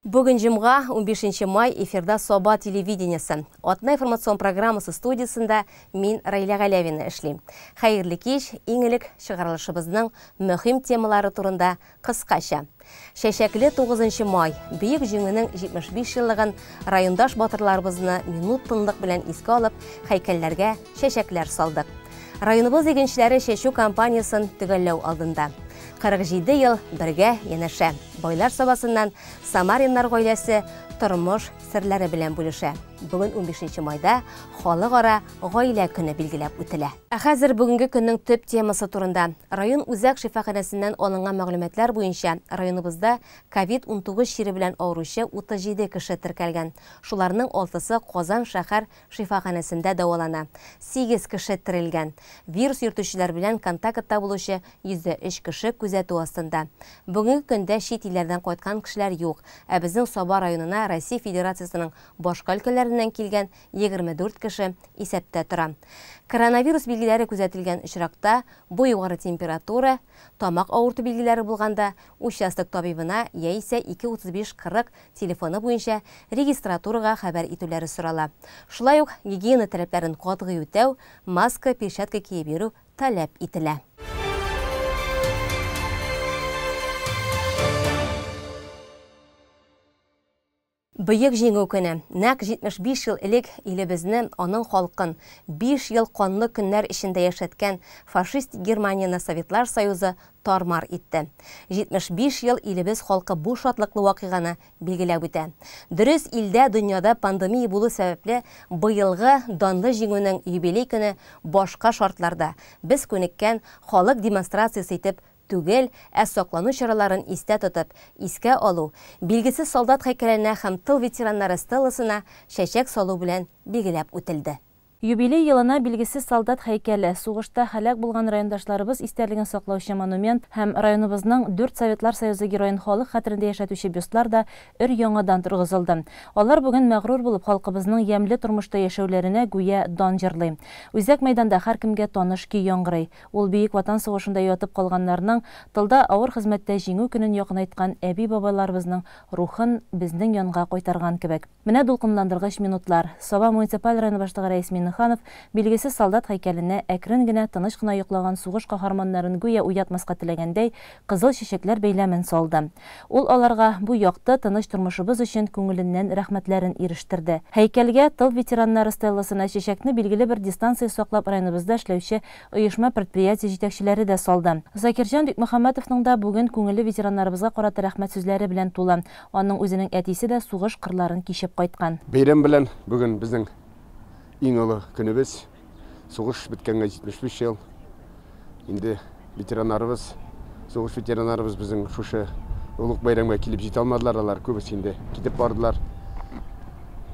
Бүген җомга, 15 май, эфирда Саба телевидениесе. Атна информацион программасы студиясендә мин Раилә Галәвина эшлим. Хәерле кич, иң элек чыгарылышыбызның мөһим темалары турында кыскача. Чәчәкле 9 май, Бөек Җиңүнең 75 еллыгын райондаш батырларыбызны минут тынлык белән искә алып, һәйкәлләргә чәчәкләр салдык. Районыбыз игенчеләре чәчү кампаниясен төгәлләү алдында. 47 ел бергә янәшә. Байлар Сабасыннан Самариннар гаиләсе тормыш серләре белән бүлешә. Бүген 15 майда Халыкара гаилә көне билгеләп үтелә. Ә хәзер бүгенге көннең төп темасы турында. Район үзәк шифаханәсеннән алынган мәгълүматлар буенча, районыбызда ковид-19 чире белән авыручы 37 кеше теркәлгән. Шуларның алтысы Казан шәһәр шифаханәсендә дәвалана. 8 кеше терелгән. Вирус йөртүчеләр белән контактта булучы 103 кеше күзәтү астында. Бүгенге көндә чит илләрдән кайткан кешеләр юк. Ә безнең Саба районына Россия Федерациясенең башка өлкәләреннән килгән 24 кеше исәптә тора. Коронавирус билгеләре күзәтелгән очракта, бу югары температура, тамак авырту билгеләре булганда, участок табибына яисә 2 35 40 телефоны буенча регистратурага хәбәр итүләре сорала. Шулай ук гигиена таләпләрен катгый үтәү, маска, перчатка киеп йөрү таләп ителә. Бөек Җиңү көне. Нәкъ 75 ел элек илебезне, аның халкын 5 ел канлы көннәр эчендә яшәткән фашист Германияне Советлар Союзы тар-мар итте. 75 ел илебез халкы бу шатлыклы вакыйганы билгеләп үтә. Дөрес, илдә, дөньяда пандемия булу сәбәпле, быелгы данлы җиңүнең юбилей көне башка шартларда, без күнеккән халык демонстрациясе итеп түгел, ә саклану чараларын истә тотып, искә алу, билгесез солдат һәйкәленә һәм тыл ветераннары стеласына чәчәк салу белән билгеләп үтелде. Юбилей елына билгесез солдат һәйкәле, сугышта һәлак булган райондашларыбыз истәлеген саклаучы монумент һәм районыбызның дүрт Советлар Союзы героен халык хәтерендә яшәтүче бюстлар да өр-яңадан торгызылды. Алар бүген мәгърур булып халкыбызның ямьле тормышта яшәүләренә гүя дан җырлый. Үзәк мәйданда һәркемгә таныш көй яңгырый. Ул Бөек Ватан сугышында ятып калганнарның, тылда авыр хезмәттә җиңү көнен якынайткан әби-бабайларыбызның рухын безнең янга кайтарган кебек. Менә дулкынландыргыч минутлар. Саба муниципаль районы башлыгы Рәис Миңнеханов билгесез солдат һәйкәленә әкрен генә, тыныч кына йоклаган сугыш каһарманнарын гүя уятмаска теләгәндәй, кызыл чәчәкләр бәйләмен салды. Ул аларга бу якты, тыныч тормышыбыз өчен күңеленнән рәхмәтләрен ирештерде. Һәйкәлгә, тыл ветераннары стелласына чәчәкне билгеле бер дистанция саклап районыбызда эшләүче оешма-предприятие җитәкчеләре дә салды. Закирҗан Бикмөхәммәтовның да бүген күңеле ветераннарыбызга карата рәхмәт сүзләре белән тулы. Аның үзенең әтисе дә сугыш кырларын кичеп кайткан. Бәйрәм белән, бүген безнең иң олы көнебез. Сугыш беткәнгә 75 ел. Инде ветераннарыбыз, сугыш ветераннарыбыз безнең шушы олуг бәйрәмгә килеп җитә алмадылар. Алар күбесе инде китеп бардылар.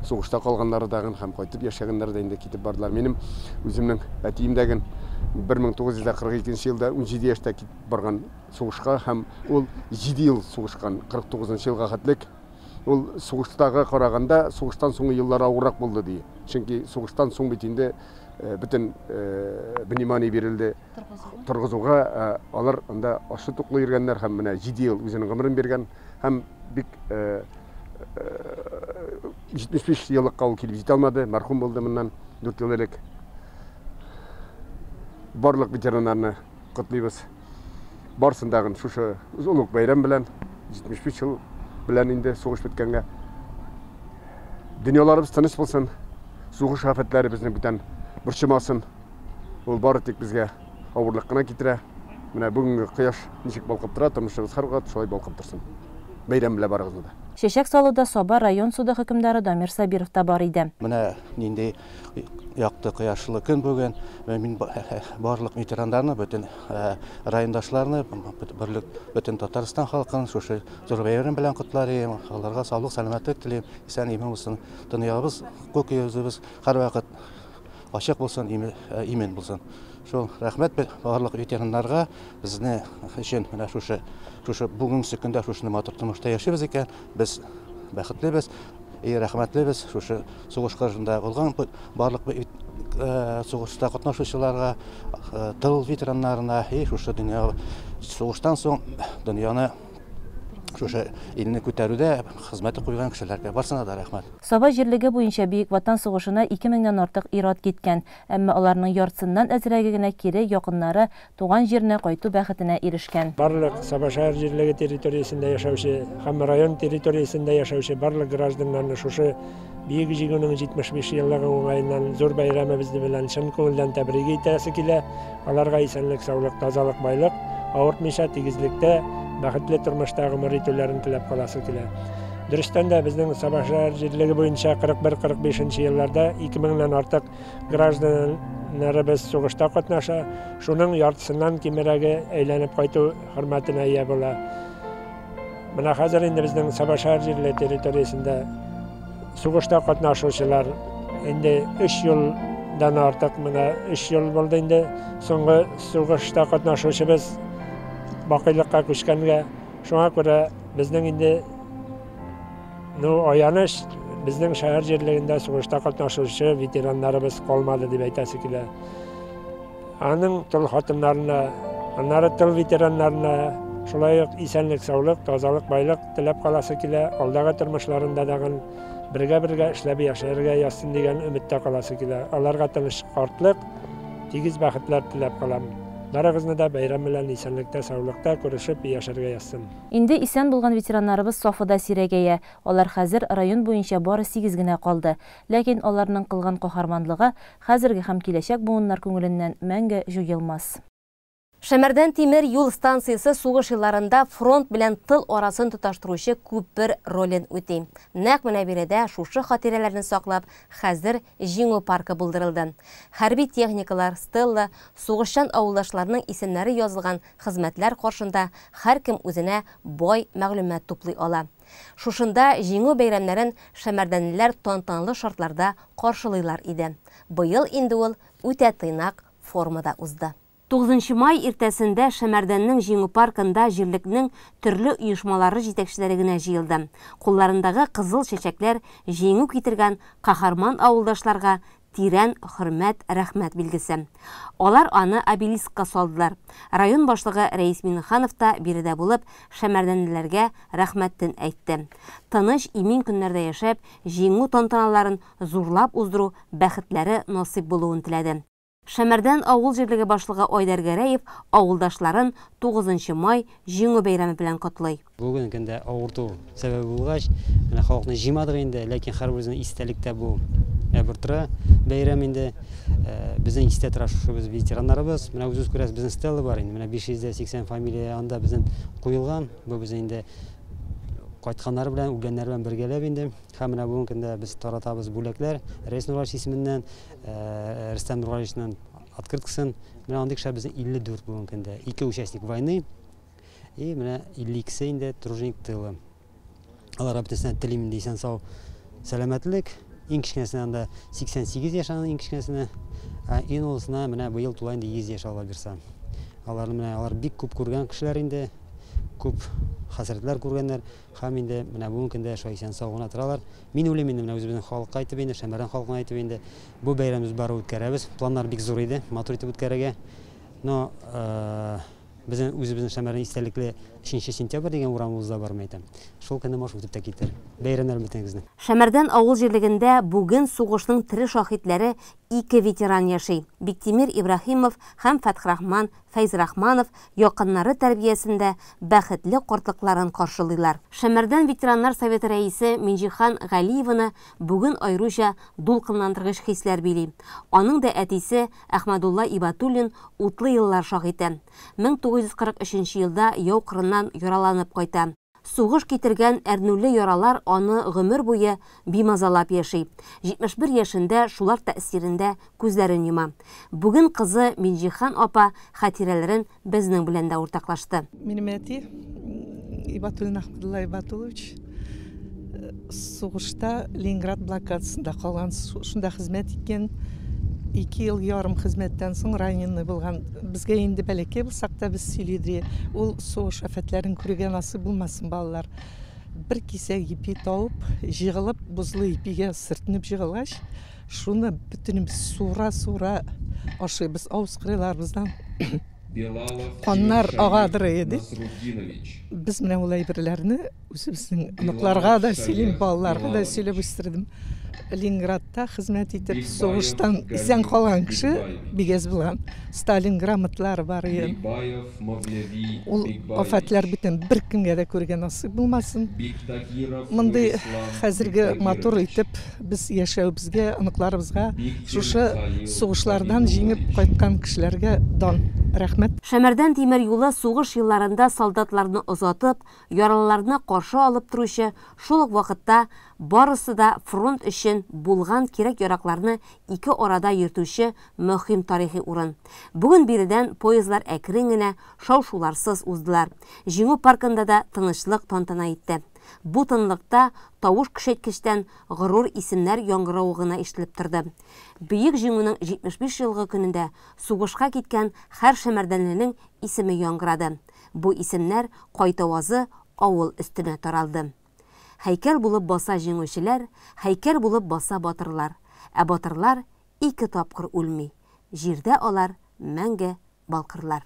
Сугышта калганнары дагын һәм кайтып яшәгәннәре дә инде китеп бардылар. Минем үземнең әтием дәген 1942 елда 17 яшьтә китеп барган сугышка һәм ул 7 ел сугышкан, 49 елга хәтлек. Ул сугыштагы караганда сугыштан соңгы еллар авыррак булды ди. Чөнки сугыштан соң бит инде бөтен внимание бирелде торгызуга, алар анда ачлы туклы йөргәннәр һәм менә 7 ел үзенең гомерен биргән һәм бик 75 еллыкка ул килеп җитә алмады, мәрхүм булды моннан 4 ел элек. Барлык ветераннарны котлыйбыз. Барсын дагын шушы олуг бәйрәм белән, 75 ел белән инде сугыш беткәнгә. Дөньяларыбыз тыныч булсын, сугыш афәтләре безне бүтән борчымасын. Ул бары тик безгә авырлык кына китерә. Менә бүгенге кояш ничек балкып тора, тормышыбыз һәрвакыт шулай балкып торсын. Бәйрәм белән барыгызны да. Чәчәк салуда Саба район суды хөкемдары Дамир Сабиров та бар иде. Менә нинди якты кояшлы көн бүген. Мин барлык ветераннарны, бөтен райондашларны, берлек бөтен Татарстан халкын шушы зур бәйрәм белән котлар идем. Аларга саулык, сәламәтлек телим. Исән имин булсын. Дөньябыз, күк йөзебез һәрвакыт ачык булсын, имин булсын. Шул рәхмәт барлык ветераннарга безне өчен менә шушы шушы бүгенге көндә шушындый матур тормышта яшибез икән, без бәхетлебез, и рәхмәтлебез шушы сугыш кырында булган барлык сугышта катнашучыларга, тыл ветераннарына и шушы дөнья сугыштан соң дөньяны Шушы илне күтәрүдә хезмәте куйган кешеләргә барсына да рәхмәт. Саба җирлеге буенча Бөек Ватан сугышына 2000 нән артык ир-ат киткән. Әмма аларның яртысыннан әзрәге генә кире якыннары, туган җиренә кайту бәхетенә ирешкән. Барлык Саба шәһәр җирлеге территориясендә яшәүче һәм район территориясендә яшәүче барлык гражданнарны шушы Бөек Җиңүнең 75 еллыгы уңаеннан зур бәйрәмебез белән чын күңелдән тәбрик итәсе килә. Аларга исәнлек, саулык, тазалык, байлык, авыртмыйча тигезлектә, бәхетле тормышта гомер итүләрен теләп каласы килә. Дөрестән дә безнең Саба шәһәр җирлеге буенча 41-45 елларда 2000 нән артык гражданнарыбыз сугышта катнаша. Шуның яртысыннан кимерәге әйләнеп кайту хөрмәтенә ия була. Менә хәзер инде безнең Саба шәһәр җирлеге территориясендә сугышта катнашучылар инде 3 елдан артык, менә 3 ел булды инде соңгы сугышта катнашучыбыз бакыйлыкка күчкәнгә. Шуңа күрә безнең инде ну аяныч, безнең шәһәр җирлегендә сугышта катнашучы ветераннарыбыз калмады дип әйтәсе килә. Аның тол хатыннарына, аннары тыл ветераннарына шулай ук исәнлек, саулык, тазалык, байлык теләп каласы килә. Алдагы тормышларында дагын бергә-бергә эшләп яшәргә язсын дигән өметтә каласы килә. Аларга тыныч картлык, тигез бәхетләр теләп калам. Барыгызны да бәйрәм белән исәнлектә, саулыкта күрешеп яшәргә язсын. Инде исән булган ветераннарыбыз сафы да сирәгәя. Алар хәзер район буенча бары 8 генә калды. Ләкин аларның кылган каһарманлыгы хәзерге һәм киләчәк буыннар күңеленнән мәңге җуелмас. Шәмәрдән тимер юл станциясе сугыш елларында фронт белән тыл арасын тоташтыручы күпер ролен үти. Нәкъ менә биредә шушы хатирәләрне саклап, хәзер Җиңү паркы булдырылды. Хәрби техникалар, стелла, сугышчан авылдашларның исемнәре язылган хезмәтләр каршында һәркем үзенә бай мәгълүмат туплый ала. Шушында Җиңү бәйрәмнәрен шәмәрдәнлеләр тантаналы шартларда каршылыйлар иде. Быел инде ул үтә тыйнак формада узды. 9 май иртәсендә Шәмәрдәннең Җиңү паркында җирлекнең төрле оешмалары җитәкчеләре генә җыелды. Кулларындагы кызыл чәчәкләр җиңү китергән каһарман авылдашларга тирән хөрмәт, рәхмәт билгесе. Алар аны обелискка салдылар. Район башлыгы Рәис Миңнеханов та биредә булып, шәмәрдәнлеләргә рәхмәтен әйтте. Тыныч, имин көннәрдә яшәп, җиңү тантаналарын зурлап уздыру бәхетләре насыйп булуын теләде. Шәмәрдән авыл җирлеге башлыгы Айдар Гәрәев авылдашларын 9 май Җиңү бәйрәме белән котлый. Бүген көндә авырту сәбәбе булгач, менә халыкны җыймадык инде, ләкин һәрберебезнең истәлектә бу бер тора бәйрәм инде. Безнең истә тора шушы без ветераннарыбыз. Менә үзегез күрәсез, безнең стела бар инде. Менә 580 фамилия анда безнең куелган. Бу безнең инде кайтканнар белән, үлгәннәр белән бергәләп инде. Һәм менә бүгенге көндә без таратабыз бүләкләр. Рәис Нургалиевич исеменнән, Рөстәм Нургалиевичның открыткасын. Менә андый кешеләр безнең 54 бүгенге көндә. 2 участник войны и менә 52-се инде труженик тылы. Аларга бөтенесенә телим инде исән сау сәламәтлек. Иң кечкенәсенә анда 88 яшь аның иң кечкенәсенә. Ә иң олысына менә быел тула инде 100 яшь Алла бирсә. Аларны менә алар бик күп күргән кешеләр инде, күп хәсрәтләр күргәннәр. Һәм инде менә бүгенге көндә шулай исән сау гына торалар. Мин уйлыйм инде менә үзебезнең халыкка әйтеп инде, Шәмәрдән халкына әйтеп инде, бу бәйрәмне без бары үткәрәбез. Планнар бик зур иде, матур итеп үткәрергә. Но безнең үзебезнең Шәмәрдән истәлекле 3 сентябрь дигән урамыбызда бар, мин әйтәм. Шул көнне маш үтеп тә китер. Бәйрәмнәр бөтенегезне. Шәмәрдән авыл җирлегендә бүген сугышның тере шаһитләре 2 ветеран яши. Биктимир Ибраһимов һәм Фәтхрахман Фәйзрахманов якыннары тәрбиясендә бәхетле картлыкларын каршылыйлар. Шәмәрдән ветераннар советы рәисе Минҗихан Галиеваны бүген аеруча дулкынландыргыч хисләр били. Аның да әтисе Әхмәдулла Ибатуллин утлы еллар шаһиты. 1943 елда яу кырыннан яраланып кайта. Сугыш китергән әрнүле яралар аны гомер буе бимазалап яши. 71 яшендә шулар тәэсирендә күзләрен йома. Бүген кызы Минҗихан апа хатирәләрен безнең белән дә уртаклашты. Минем әти Ибатуллин Әхмәдулла Ибатуллович сугышта Ленинград блокадасында калган, шунда хезмәт иткән. 2 ел ярым хезмәттән соң раненый булган. Безгә инде бәләкәй булсак та без сөйлидек. Ул сугыш афәтләрен күрергә насыйп булмасын, балалар. Бер кисәк ипи табып, җыгылып, бозлы ипигә сыртынып җыгылгач, шуны бөтенебез сура-сура ашыйбыз. Авыз кырыйларыбыздан Каннар агадыр иде. Без менә ул әйберләрне үзебезнең оныкларга да сөйлим, балаларга да сөйләп үстердем. Ленинградта хезмәт итеп, сугыштан исән калган кеше бик әз булган. Сталин грамотлары бар иде. Ул афәтләр бүтән беркемгә дә күрергә насыйп булмасын. Мондый хәзерге матур итеп без яшәвебезгә, оныкларыбызга шушы сугышлардан җиңеп кайткан кешеләргә дан. Рәхмәт. Шәмәрдән тимер юлы сугыш елларында солдатларны озатып, яралыларны каршы алып торучы, шул ук вакытта барысы да фронт өчен булган кирәк-яракларны ике арада йөртүче мөһим тарихи урын. Бүген биредән поездлар әкрен генә шау-шуларсыз уздылар. Җиңү паркында да тынычлык тантана итте. Бу тынлыкта тавыш көчәйткечтән горур исемнәр яңгыравы гына ишетелеп торды. Бөек Җиңүнең 75 елгы көнендә сугышка киткән һәр шәмәрдәнленең исеме яңгырады. Бу исемнәр кайтавазы авыл өстенә таралды. Һәйкәл булып баса җиңүчеләр, һәйкәл булып баса батырлар. Ә батырлар ике тапкыр үлми. Җирдә алар мәңге балкырлар.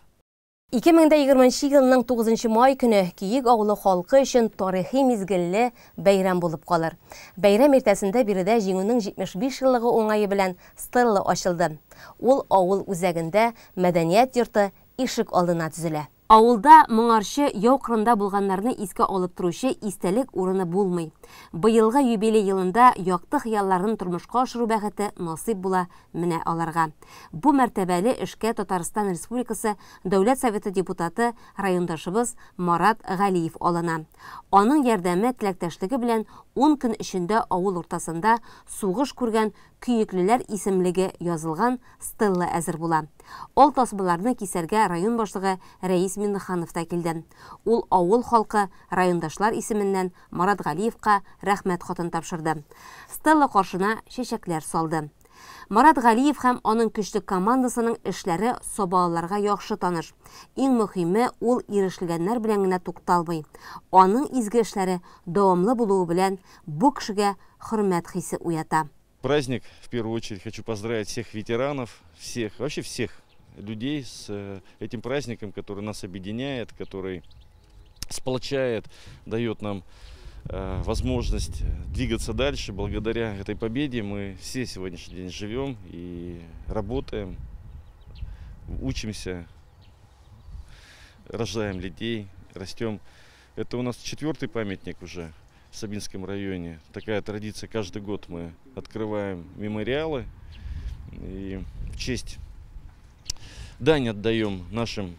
2020 елның 9 май көне Киек авылы халкы өчен тарихи мизгелле бәйрәм булып калыр. Бәйрәм иртәсендә биредә Җиңүнең 75 еллыгы уңае белән стелла ачылды. Ул авыл үзәгендә мәдәният йорты ишек алдына төзелә. Авылда моңарчы яу кырында булганнарны искә алып торучы истәлек урыны булмый. Быелгы юбилей елында якты хыялларын тормышка ашыру бәхете насыйп була менә аларга. Бу мәртәбәле эшкә Татарстан Республикасы Дәүләт Советы депутаты райондашыбыз Марат Галиев алына. Аның ярдәме, теләктәшлеге белән 10 көн эчендә авыл уртасында сугыш күргән көеклеләр исемлеге язылган стелла әзер була. Ал тасмаларны кисәргә район башлыгы Рәис Миннеханов та килде. Ул авыл халкы райондашлар исеменнән Марат Галиевка рәхмәт хатын тапшырды. Стелла каршына чәчәкләр салды. Марат Галиев һәм аның көчле командасының эшләре сабаларга яхшы таныш. Иң мөһиме, ул ирешелгәннәр белән генә тукталмый. Аның изге эшләре дәвамлы булуы белән бу кешегә хөрмәт хисе уята. Праздник, в первую очередь, хочу поздравить всех ветеранов, всех, вообще всех людей с этим праздником, который нас объединяет, который сплочает, дает нам возможность двигаться дальше. Благодаря этой победе мы все сегодняшний день живем и работаем, учимся, рождаем людей, растем. Это у нас 4-й памятник уже в Сабинском районе. Такая традиция, каждый год мы открываем мемориалы и в честь дань отдаем нашим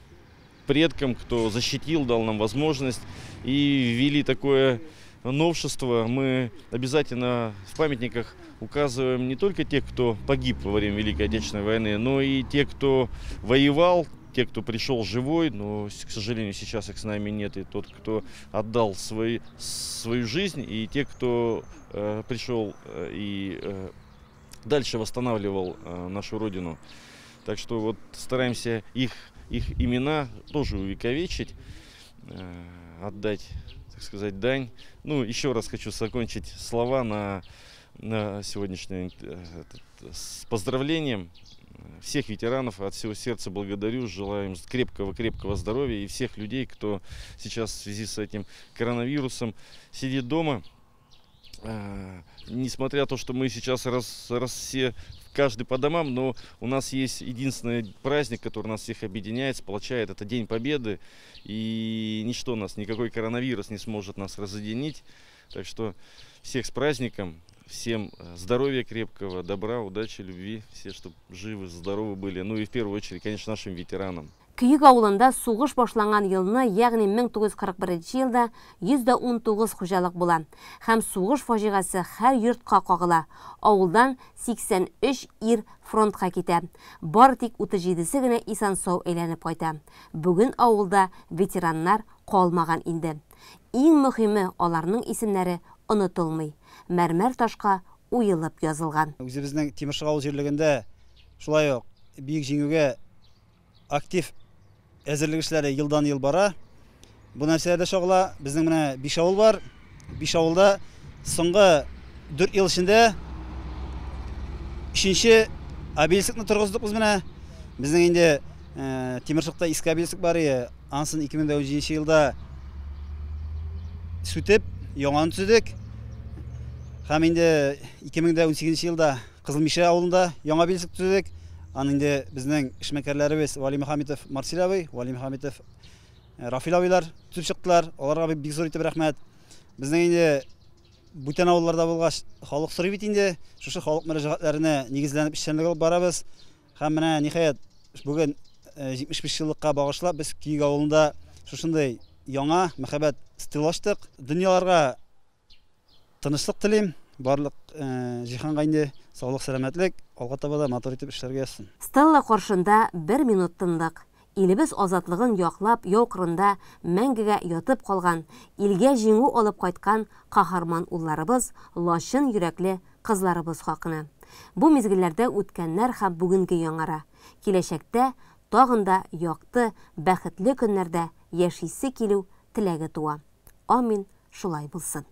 предкам, кто защитил, дал нам возможность и ввели такое новшество. Мы обязательно в памятниках указываем не только тех, кто погиб во время Великой Отечественной войны, но и те, кто воевал, те, кто пришел живой, но, к сожалению, сейчас их с нами нет, и тот, кто отдал свою жизнь, и те, кто пришел и дальше восстанавливал нашу Родину. Так что вот стараемся их имена тоже увековечить, отдать, так сказать, дань. Ну, еще раз хочу закончить слова на сегодняшний с поздравлением. Всех ветеранов от всего сердца благодарю, желаю им крепкого-крепкого здоровья и всех людей, кто сейчас в связи с этим коронавирусом сидит дома. Несмотря на то, что мы сейчас все, каждый по домам, но у нас есть единственный праздник, который нас всех объединяет, сплочает, это День Победы. И ничто нас, никакой коронавирус не сможет нас разъединить. Так что всех с праздником. Всем здоровья крепкого, добра, удачи, любви, все, чтобы живы, здоровы были. Ну и в первую очередь, конечно, нашим ветеранам. Киек авылында сугыш башланган елны, ягъни 1941 елда 119 хуҗалык була. Һәм сугыш фаҗигасе һәр йортка кагыла. Авылдан 83 ир фронтка китә. Бары тик 37-се генә исән-сау әйләнеп кайта. Бүген авылда ветераннар калмаган инде. Иң мөһиме, аларның исемнәре онытылмый. Мәрмәр ташка уелып язылган. Үзебезнең Тимершык авыл җирлегендә шулай ук Бөек Җиңүгә актив әзерлек эшләре елдан-ел бара. Бу нәрсәләрдә чагыла. Безнең менә 5 авыл бар. 5 авылда соңгы 4 ел эчендә 3-нче обелискны торгыздык без менә. Безнең инде Тимершыкта иске обелиск бар иде. Анысын 2017 елда сүтеп, яңаны төзедек. Һәм инде 2018 елда Кызыл Мишә авылында яңа обелиск төзедек. Аны инде безнең эшмәкәрләребез Вали Мөхәммәтов Марсель абый, Вали Мөхәммәтов Рафил абыйлар төзеп чыктылар. Аларга бик зур итеп рәхмәт. Безнең инде бүтән авылларда булгач, халык сорый бит инде. Шушы халык мөрәҗәгатьләренә нигезләнеп эшчәнлек алып барабыз. Һәм менә ниһаять бүген 75 еллыкка багышлап без Көек авылында шушындый яңа мәһабәт стела ачтык. Дөньяларга тынычлык телим. Барлык җиһанга инде саулык, сәламәтлек, алга таба да матур итеп эшләргә язсын. Стелла каршында бер минут тынлык. Илебез азатлыгын яклап яу кырында мәңгегә ятып калган, илгә җиңү алып кайткан каһарман улларыбыз, лачын йөрәкле кызларыбыз хакына. Бу мизгелләрдә үткәннәр һәм бүгенге яңара. Киләчәктә тагын да якты, бәхетле көннәрдә яшисе килү теләге туа. Амин, шулай булсын.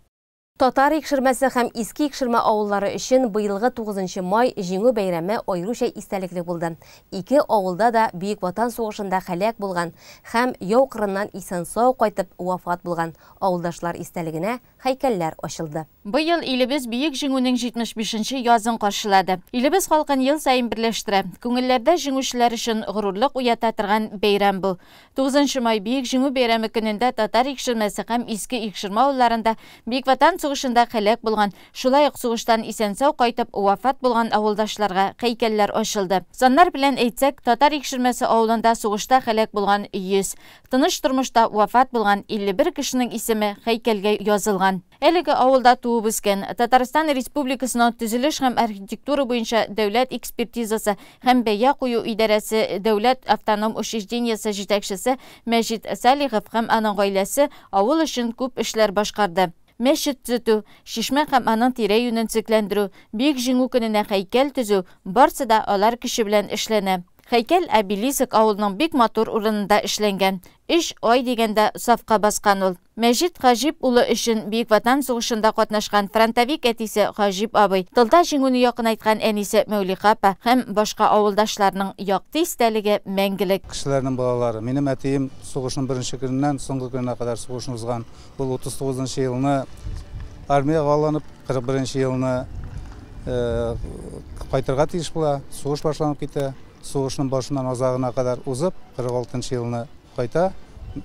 Татар Икшермәсе һәм Иске Икшермә авыллары өчен быелгы 9 май Җиңү бәйрәме аеруча истәлекле булды. Ике авылда да Бөек Ватан сугышында һәлак булган һәм яу кырыннан исән-сау кайтып вафат булган авылдашлар истәлегенә һәйкәлләр ачылды. Быел илебез Бөек Җиңүнең 75-нче язын каршылады. Илебез халкын ел саен берләштерә. Күңелләрдә җиңүчеләр өчен горурлык уята торган бәйрәм бу. 9 май Бөек Җиңү бәйрәме көнендә Татар Икшермәсе һәм Иске Икшермә авылларында Бөек Ватан сугышында һәлак булган, шулай ук сугыштан исән-сау кайтып вафат булган авылдашларга һәйкәлләр ачылды. Саннар белән әйтсәк, Татар Икшермәсе авылында сугышта һәлак булган 100, тыныч тормышта вафат булган 51 кешенең исеме һәйкәлгә язылган. Әлеге авылда туып үскән Татарстан Республикасының төзелеш һәм архитектура буенча дәүләт экспертизасы һәм бәя кую идарәсе дәүләт автоном учреждениесе җитәкчесе Мәҗит Салихов һәм аның гаиләсе авыл өчен күп эшләр башкарды. Мәчет төзетү, чишмә һәм аның тирә-юнен төзекләндерү, Бөек Җиңү көненә һәйкәл төзү барсы да алар көче белән эшләнә. Һәйкәл Обелиск авылының бик матур урынында эшләнгән. 3 ай дигәндә сафка баскан ул. Мәҗит Хаҗип улы өчен Бөек Ватан сугышында катнашкан фронтовик әтисе Хаҗип абый, тылда җиңүне якынайткан әнисе Мәүлиха апа һәм башка авылдашларының якты истәлеге мәңгелек. Кешеләрнең балалары. Минем әтием сугышның беренче көненнән соңгы көненә кадәр сугышны узган. Ул 39 елны армиягә алынып, 41 елны кайтырга тиеш була. Сугыш башланып китә. Сугышның башыннан азагына кадәр узып, 46 елны кайта.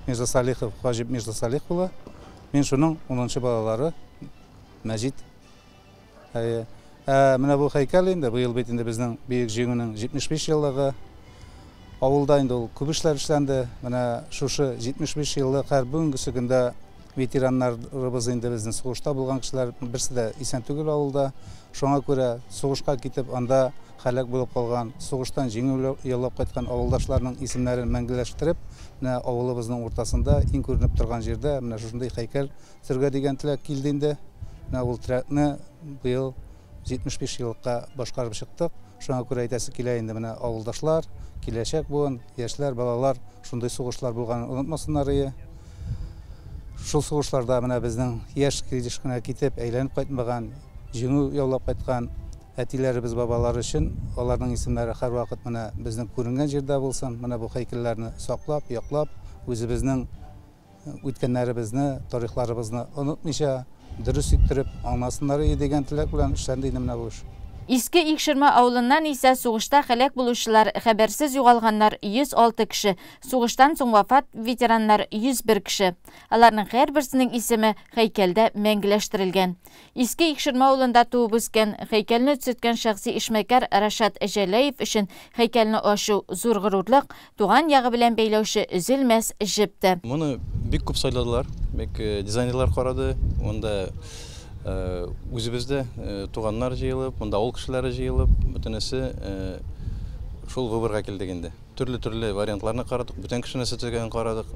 Мирза Салихов, Хаҗип Мирза Салих була. Мин шуның 10 балалары Мәҗит. Менә бу һәйкәл инде быел бит инде безнең Бөек Җиңүнең 75 еллыгы. Авылда инде ул күп эшләр эшләнде. Менә шушы 75 еллык һәр бүгенгесе көндә ветераннарыбыз инде безнең сугышта булган кешеләр берсе дә исән түгел авылда. Шуңа күрә сугышка китеп анда һәлак булып калган, сугыштан җиңү яулап кайткан авылдашларның исемнәрен мәңгеләштереп, менә авылыбызның уртасында иң күренеп торган җирдә менә шушындый һәйкәл төзергә дигән теләк килде инде. Менә ул теләкне быел 75 еллыкка башкарып чыктык. Шуңа күрә әйтәсе килә инде менә авылдашлар, киләчәк буын, яшьләр, балалар шундый сугышлар булганын онытмасыннар ие. Шул сугышларда менә безнең яшь килеш кенә китеп, әйләнеп кайтмаган, җиңү яулап кайткан әтиләребез, бабалар өчен аларның исемнәре һәрвакыт менә безнең күренгән җирдә булсын. Менә бу һәйкәлләрне саклап, яклап, үзебезнең үткәннәребезне, тарихларыбызны онытмыйча, дөрес иттереп аңласыннар иде дигән теләк белән эшләнде инде менә бу эш. Иске Икшермә авылыннан исә сугышта һәлак булучылар, хәбәрсез югалганнар 106 кеше, сугыштан соң вафат ветераннар 101 кеше. Аларның һәрберсенең исеме һәйкәлдә мәңгеләштерелгән. Иске Икшермә авылында туып үскән, һәйкәлне төзеткән шәхси эшмәкәр Рашат Җәләев өчен һәйкәлне ачу зур горурлык, туган ягы белән бәйләүче өзелмәс җеп тә. Моны бик күп сайладылар, бик дизайнерлар карады. Монда үзебездә туганнар җыелып, монда авыл кешеләре җыелып, бөтенесе шул выборга килдек инде. Төрле-төрле вариантларны карадык, бүтән кешене төзегәнен карадык.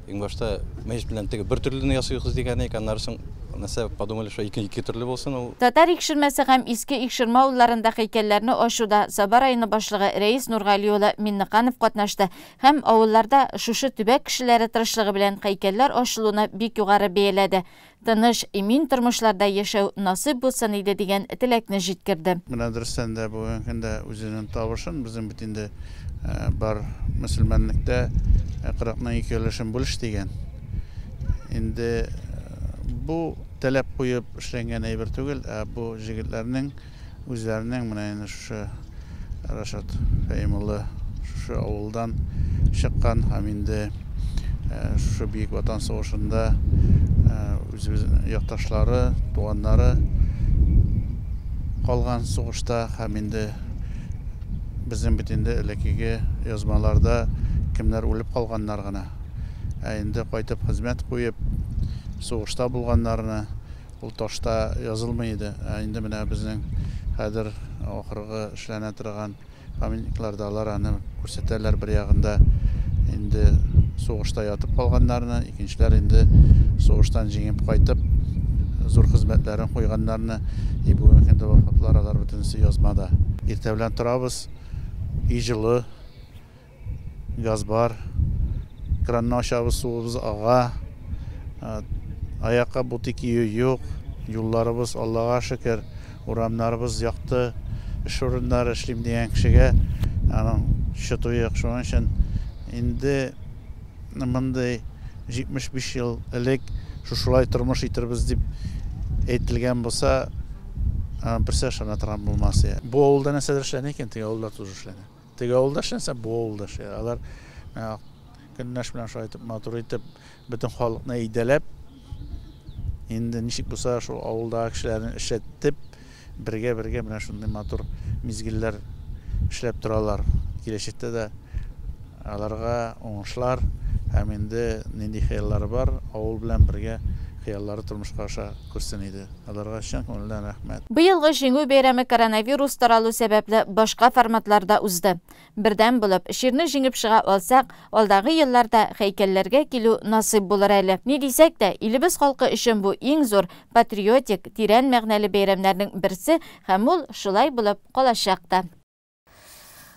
Иң башта мәҗит белән теге бер төрлене ясыйбыз дигән икән, аннары соң нәрсә подумали, что ике төрле булсын ул. Татар Икшермәсе һәм Иске Икшермә авылларында һәйкәлләрне ачуда Саба районы башлыгы Рәис Нургали улы Миннеканов катнашты һәм авылларда шушы төбәк кешеләре тырышлыгы белән һәйкәлләр ачылуны бик югары бәяләде. Тыныч, имин тормышларда яшәү насыйп булсын иде дигән теләкне җиткерде. Менә дөрестән дә бүгенге көндә үзенең табышын безнең бит инде Бар мөселманлыкта 40ның 2 өлешен бүлеш дигән. Инде бу таләп куеп эшләнгән әйбер түгел, ә бу җегетләрнең үзләренең менә инде шушы Рашат Фәим улы шушы авылдан чыккан һәм инде шушы Бөек Ватан сугышында үзебез якташлары, туганнары калган сугышта һәм инде безнең бит инде элеккеге язмаларда кемнәр үлеп калганнар гына. Ә инде кайтып хезмәт куеп, сугышта булганнарны ул ташта язылмый иде. Ә инде менә безнең хәзер ахыргы эшләнә торган памятникларда алар аны күрсәтәләр. Бер ягында инде сугышта ятып калганнарны, икенчеләр инде сугыштан җиңеп кайтып, зур хезмәтләрен куйганнарны, и бүгенге көндә вафатлар, алар бөтенесе язмада. Иртә белән торабыз, өй җылы, газ бар, кранны ачабыз, суыбыз ага, аякка бути кию юк, юлларыбыз, Аллага шөкер, урамнарыбыз якты, эш урыннары эшлим дигән кешегә аның счету юк. Шуның өчен инде мондый 75 ел элек шушылай тормыш итербез дип әйтелгән булса, берсе ышана торган булмас. Бу авылда нәрсәдер эшләнә икән, теге авылда тоже эшләнә. Теге авылда эшләнсә, бу авылда эшләнә. Алар көнләш белән шулай итеп, матур итеп, бөтен халыкны әйдәләп, инде ничек булса шул авылдагы кешеләрне эшләтеп, бергә-бергә менә шундый матур мизгелләр эшләп торалар. Киләчәктә дә аларга уңышлар һәм инде нинди хыяллары бар, авыл белән бергә хыяллары тормышка аша күрсен иде. Аларга чын күңелдән рәхмәт. Быелгы Җиңү бәйрәме коронавирус таралу сәбәпле башка форматларда узды. Бердәм булып, чирне җиңеп чыга алсак, алдагы елларда һәйкәлләргә килү насыйп булыр әле. Ни дисәк тә, илебез халкы өчен бу иң зур патриотик, тирән мәгънәле бәйрәмнәрнең берсе һәм ул шулай булып калачак та.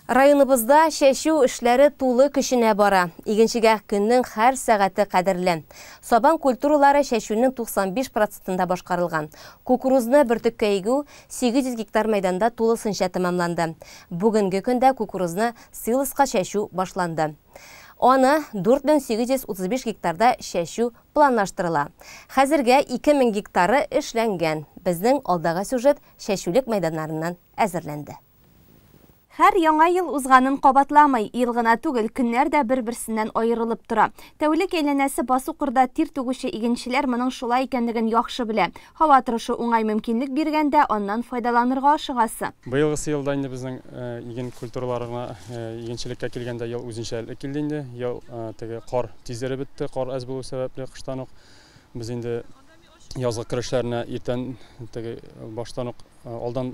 Районыбызда чәчү эшләре тулы көченә бара. Игенчегә көннең һәр сәгате кадерле. Сабан культуралары чәчүнең 95%-ында башкарылган. Кукурузны бөртеккә игү 800 гектар мәйданда тулысынча тәмамланды. Бүгенге көндә кукурузны силоска чәчү башланды. Аны 4835 гектарда чәчү планлаштырыла. Хәзергә 2000 гектары эшләнгән. Безнең алдагы сюжет чәчүлек мәйданнарыннан әзерләнде. Һәр яңа ел узганын кабатламый, ел гына түгел, көннәр дә бер-берсеннән аерылып тора. Тәүлек әйләнәсе басу кырда тир түгүче игенчеләр моның шулай икәнлеген яхшы белә. Һава торышы уңай мөмкинлек биргәндә аннан файдаланырга ашыгасы. Быелгысы елда инде безнең иген культураларына, игенчелеккә килгәндә ел үзенчәлекле килде инде. Ел теге кар тиз эреп бетте, кар әз булу сәбәпле кыштан ук без инде язгы керешләренә иртән теге баштан ук алдан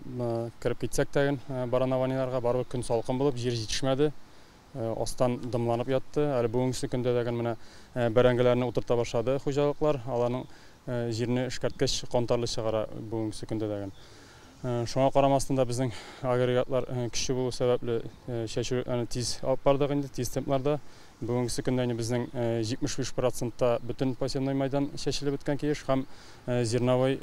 кереп китсәк тәген баранаваниларга барыбер көн салкын булып җир җитешмәде, астан дымланып ятты. Әле бүгенге көндә дә менә бәрәңгеләрне утырта башлады хуҗалыклар, аларның җирне эшкәрткәч кантарлы чыгара бүгенге көндә дә. Шуңа карамастан да безнең агрегатлар көчле булу сәбәпле чәчүне тиз алып бардык инде, тиз темпларда. Бүгенге көндә инде безнең 75%-та бөтен посевной майдан чәчелеп беткән килеш һәм зерновой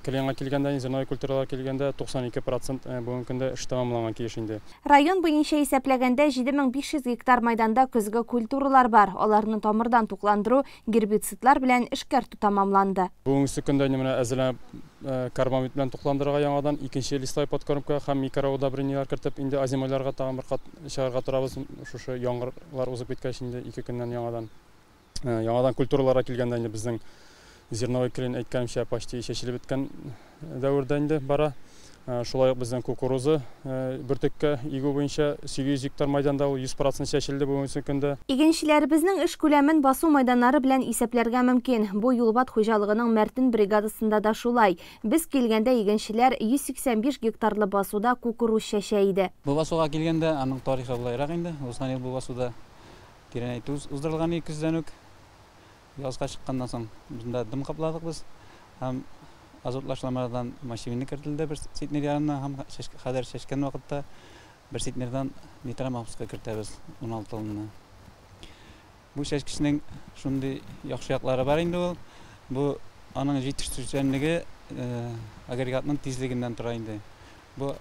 кленга килгәндә, зерновой культуралар килгәндә 92% бүгенге көндә эш тәмамланган килеш инде. Район буенча исәпләгәндә 7500 гектар майданда көзге культуралар бар. Аларны тамырдан тукландыру гербицидлар белән эшкәртү тәмамланды. Бүгенге көндә инде менә әзерләнеп карбамид белән тукландырырга яңадан икенче листай подкормка һәм микроудобрениеләр кертеп инде озимойларга тагын бер кат чыгарга торабыз. Шушы яңгырлар узып киткәч инде 2 көннән яңадан. Яңадан культураларга килгәндә инде безнең зерновой клин әйткәнемчә почти чәчелеп беткән дәвердә инде бара. Шулай ук безнең кукуруза бөртеккә игү буенча 800 гектар майданда ул 100% чәчелде бүгенге көндә. Игенчеләребезнең эш күләмен басу майданнары белән исәпләргә мөмкин. Бу Юлбат хуҗалыгының Мәртен бригадасында да шулай. Без килгәндә игенчеләр 185 гектарлы басуда кукуруз чәчә иде. Бу басуга килгәндә аның тарихы булайрак инде. Узган ел бу басуда тирәнәйтү уздырылган иде көздән үк. Язга чыкканнан соң бездә дым капладык без һәм азотлашламадан мочевина кертелде бер центнер ярымнан һәм хәзер чәчкән вакытта бер центнердан нитрамапска кертәбез 16 тонна. Бу чәчкечнең шундый яхшы яклары бар инде ул. Бу аның җитештерүчәнлеге агрегатның тизлегеннән тора инде. Бу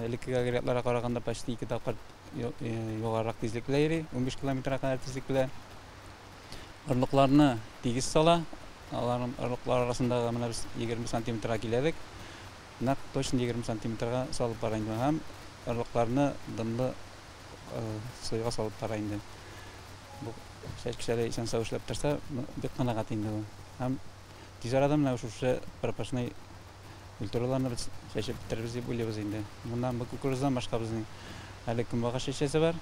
элекке агрегатларга караганда почти 2 тапкыр югарырак тизлек белән йөри, 15 километрга кадәр тизлек белән. Орлыкларны тигез сала, аларның орлыклар арасындагы менә без 20 сантиметрга киләдек. Нәкъ точно 20 сантиметрга салып бара инде һәм орлыкларны дымлы суйга салып бара инде. Бу чәчкечләре исән-сау эшләп торса, бик канәгать инде бу. Һәм тиз арада менә шушы пропашный культураларны без чәчеп бетерербез дип уйлыйбыз инде. Моннан бу кукуруздан башка безнең әле көнбагыш чәчәсе бар.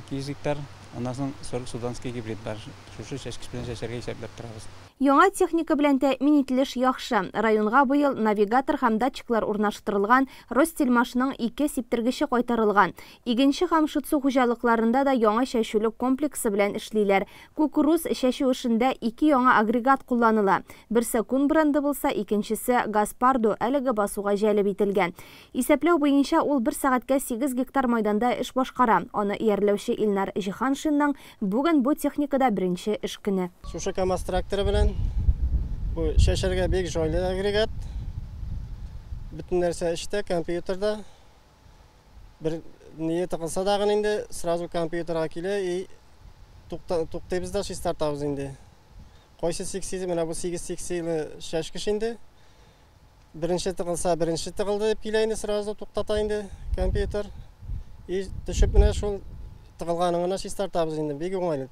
200 гектар. Аннан соң 40 суданский гибрид бар. Шушы чәчкеч белән чәчәргә исәпләп торабыз. Яңа техника белән тәэмин ителеш яхшы. Районга быел навигатор һәм датчиклар урнаштырылган, Ростсельмашның ике сиптергече кайтарылган. Игенче һәм Шытсу хуҗалыкларында да яңа чәчүлек комплексы белән эшлиләр. Кукуруз чәчү эшендә ике яңа агрегат кулланыла. Берсе Кун бренды булса, икенчесе Гаспардо әлеге басуга җәлеп ителгән. Исәпләү буенча ул бер сәгатькә 8 гектар майданда эш башкара. Аны иярләүче Илнар Җиһаншинның бүген бу техникада беренче эш көне. Шушы КАМАЗ тракторы белән бу чәчәргә бик җайлы агрегат. Бөтен нәрсә эштә, компьютерда. Бер ние тыгылса дагын инде сразу компьютерга килә и туктыйбыз да чистартабыз инде. Кайсы секция, менә бу 8 секцияле чәчкеч инде. Беренче тыгылса, беренче тыгылды дип килә инде, сразу туктата инде компьютер. И төшеп менә шул тыгылганын гына чистартабыз инде. Бик уңайлы.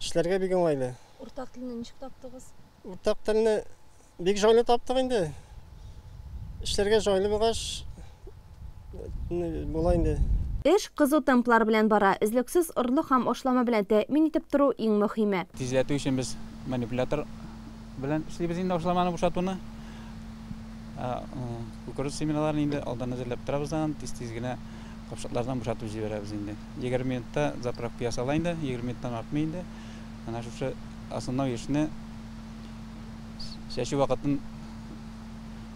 Эшләргә бик уңайлы. Уртак телне ничек таптыгыз? Уртак телне бик җайлы таптык инде. Эшләргә җайлы булгач, була инде. Эш кызу темплар белән бара. Өзлексез орлык һәм ашлама белән тәэмин итеп тору иң мөһиме. Тизләтү өчен без манипулятор белән эшлибез инде ашламаны бушатуны. Кукуруз семеналарын инде алдан әзерләп торабыз да, тиз-тиз генә капчыклардан бушатып җибәрәбез инде. 20 минутта заправка ясала инде, 20 минуттан артмый инде. Менә шушы основной эшне чәчү вакытын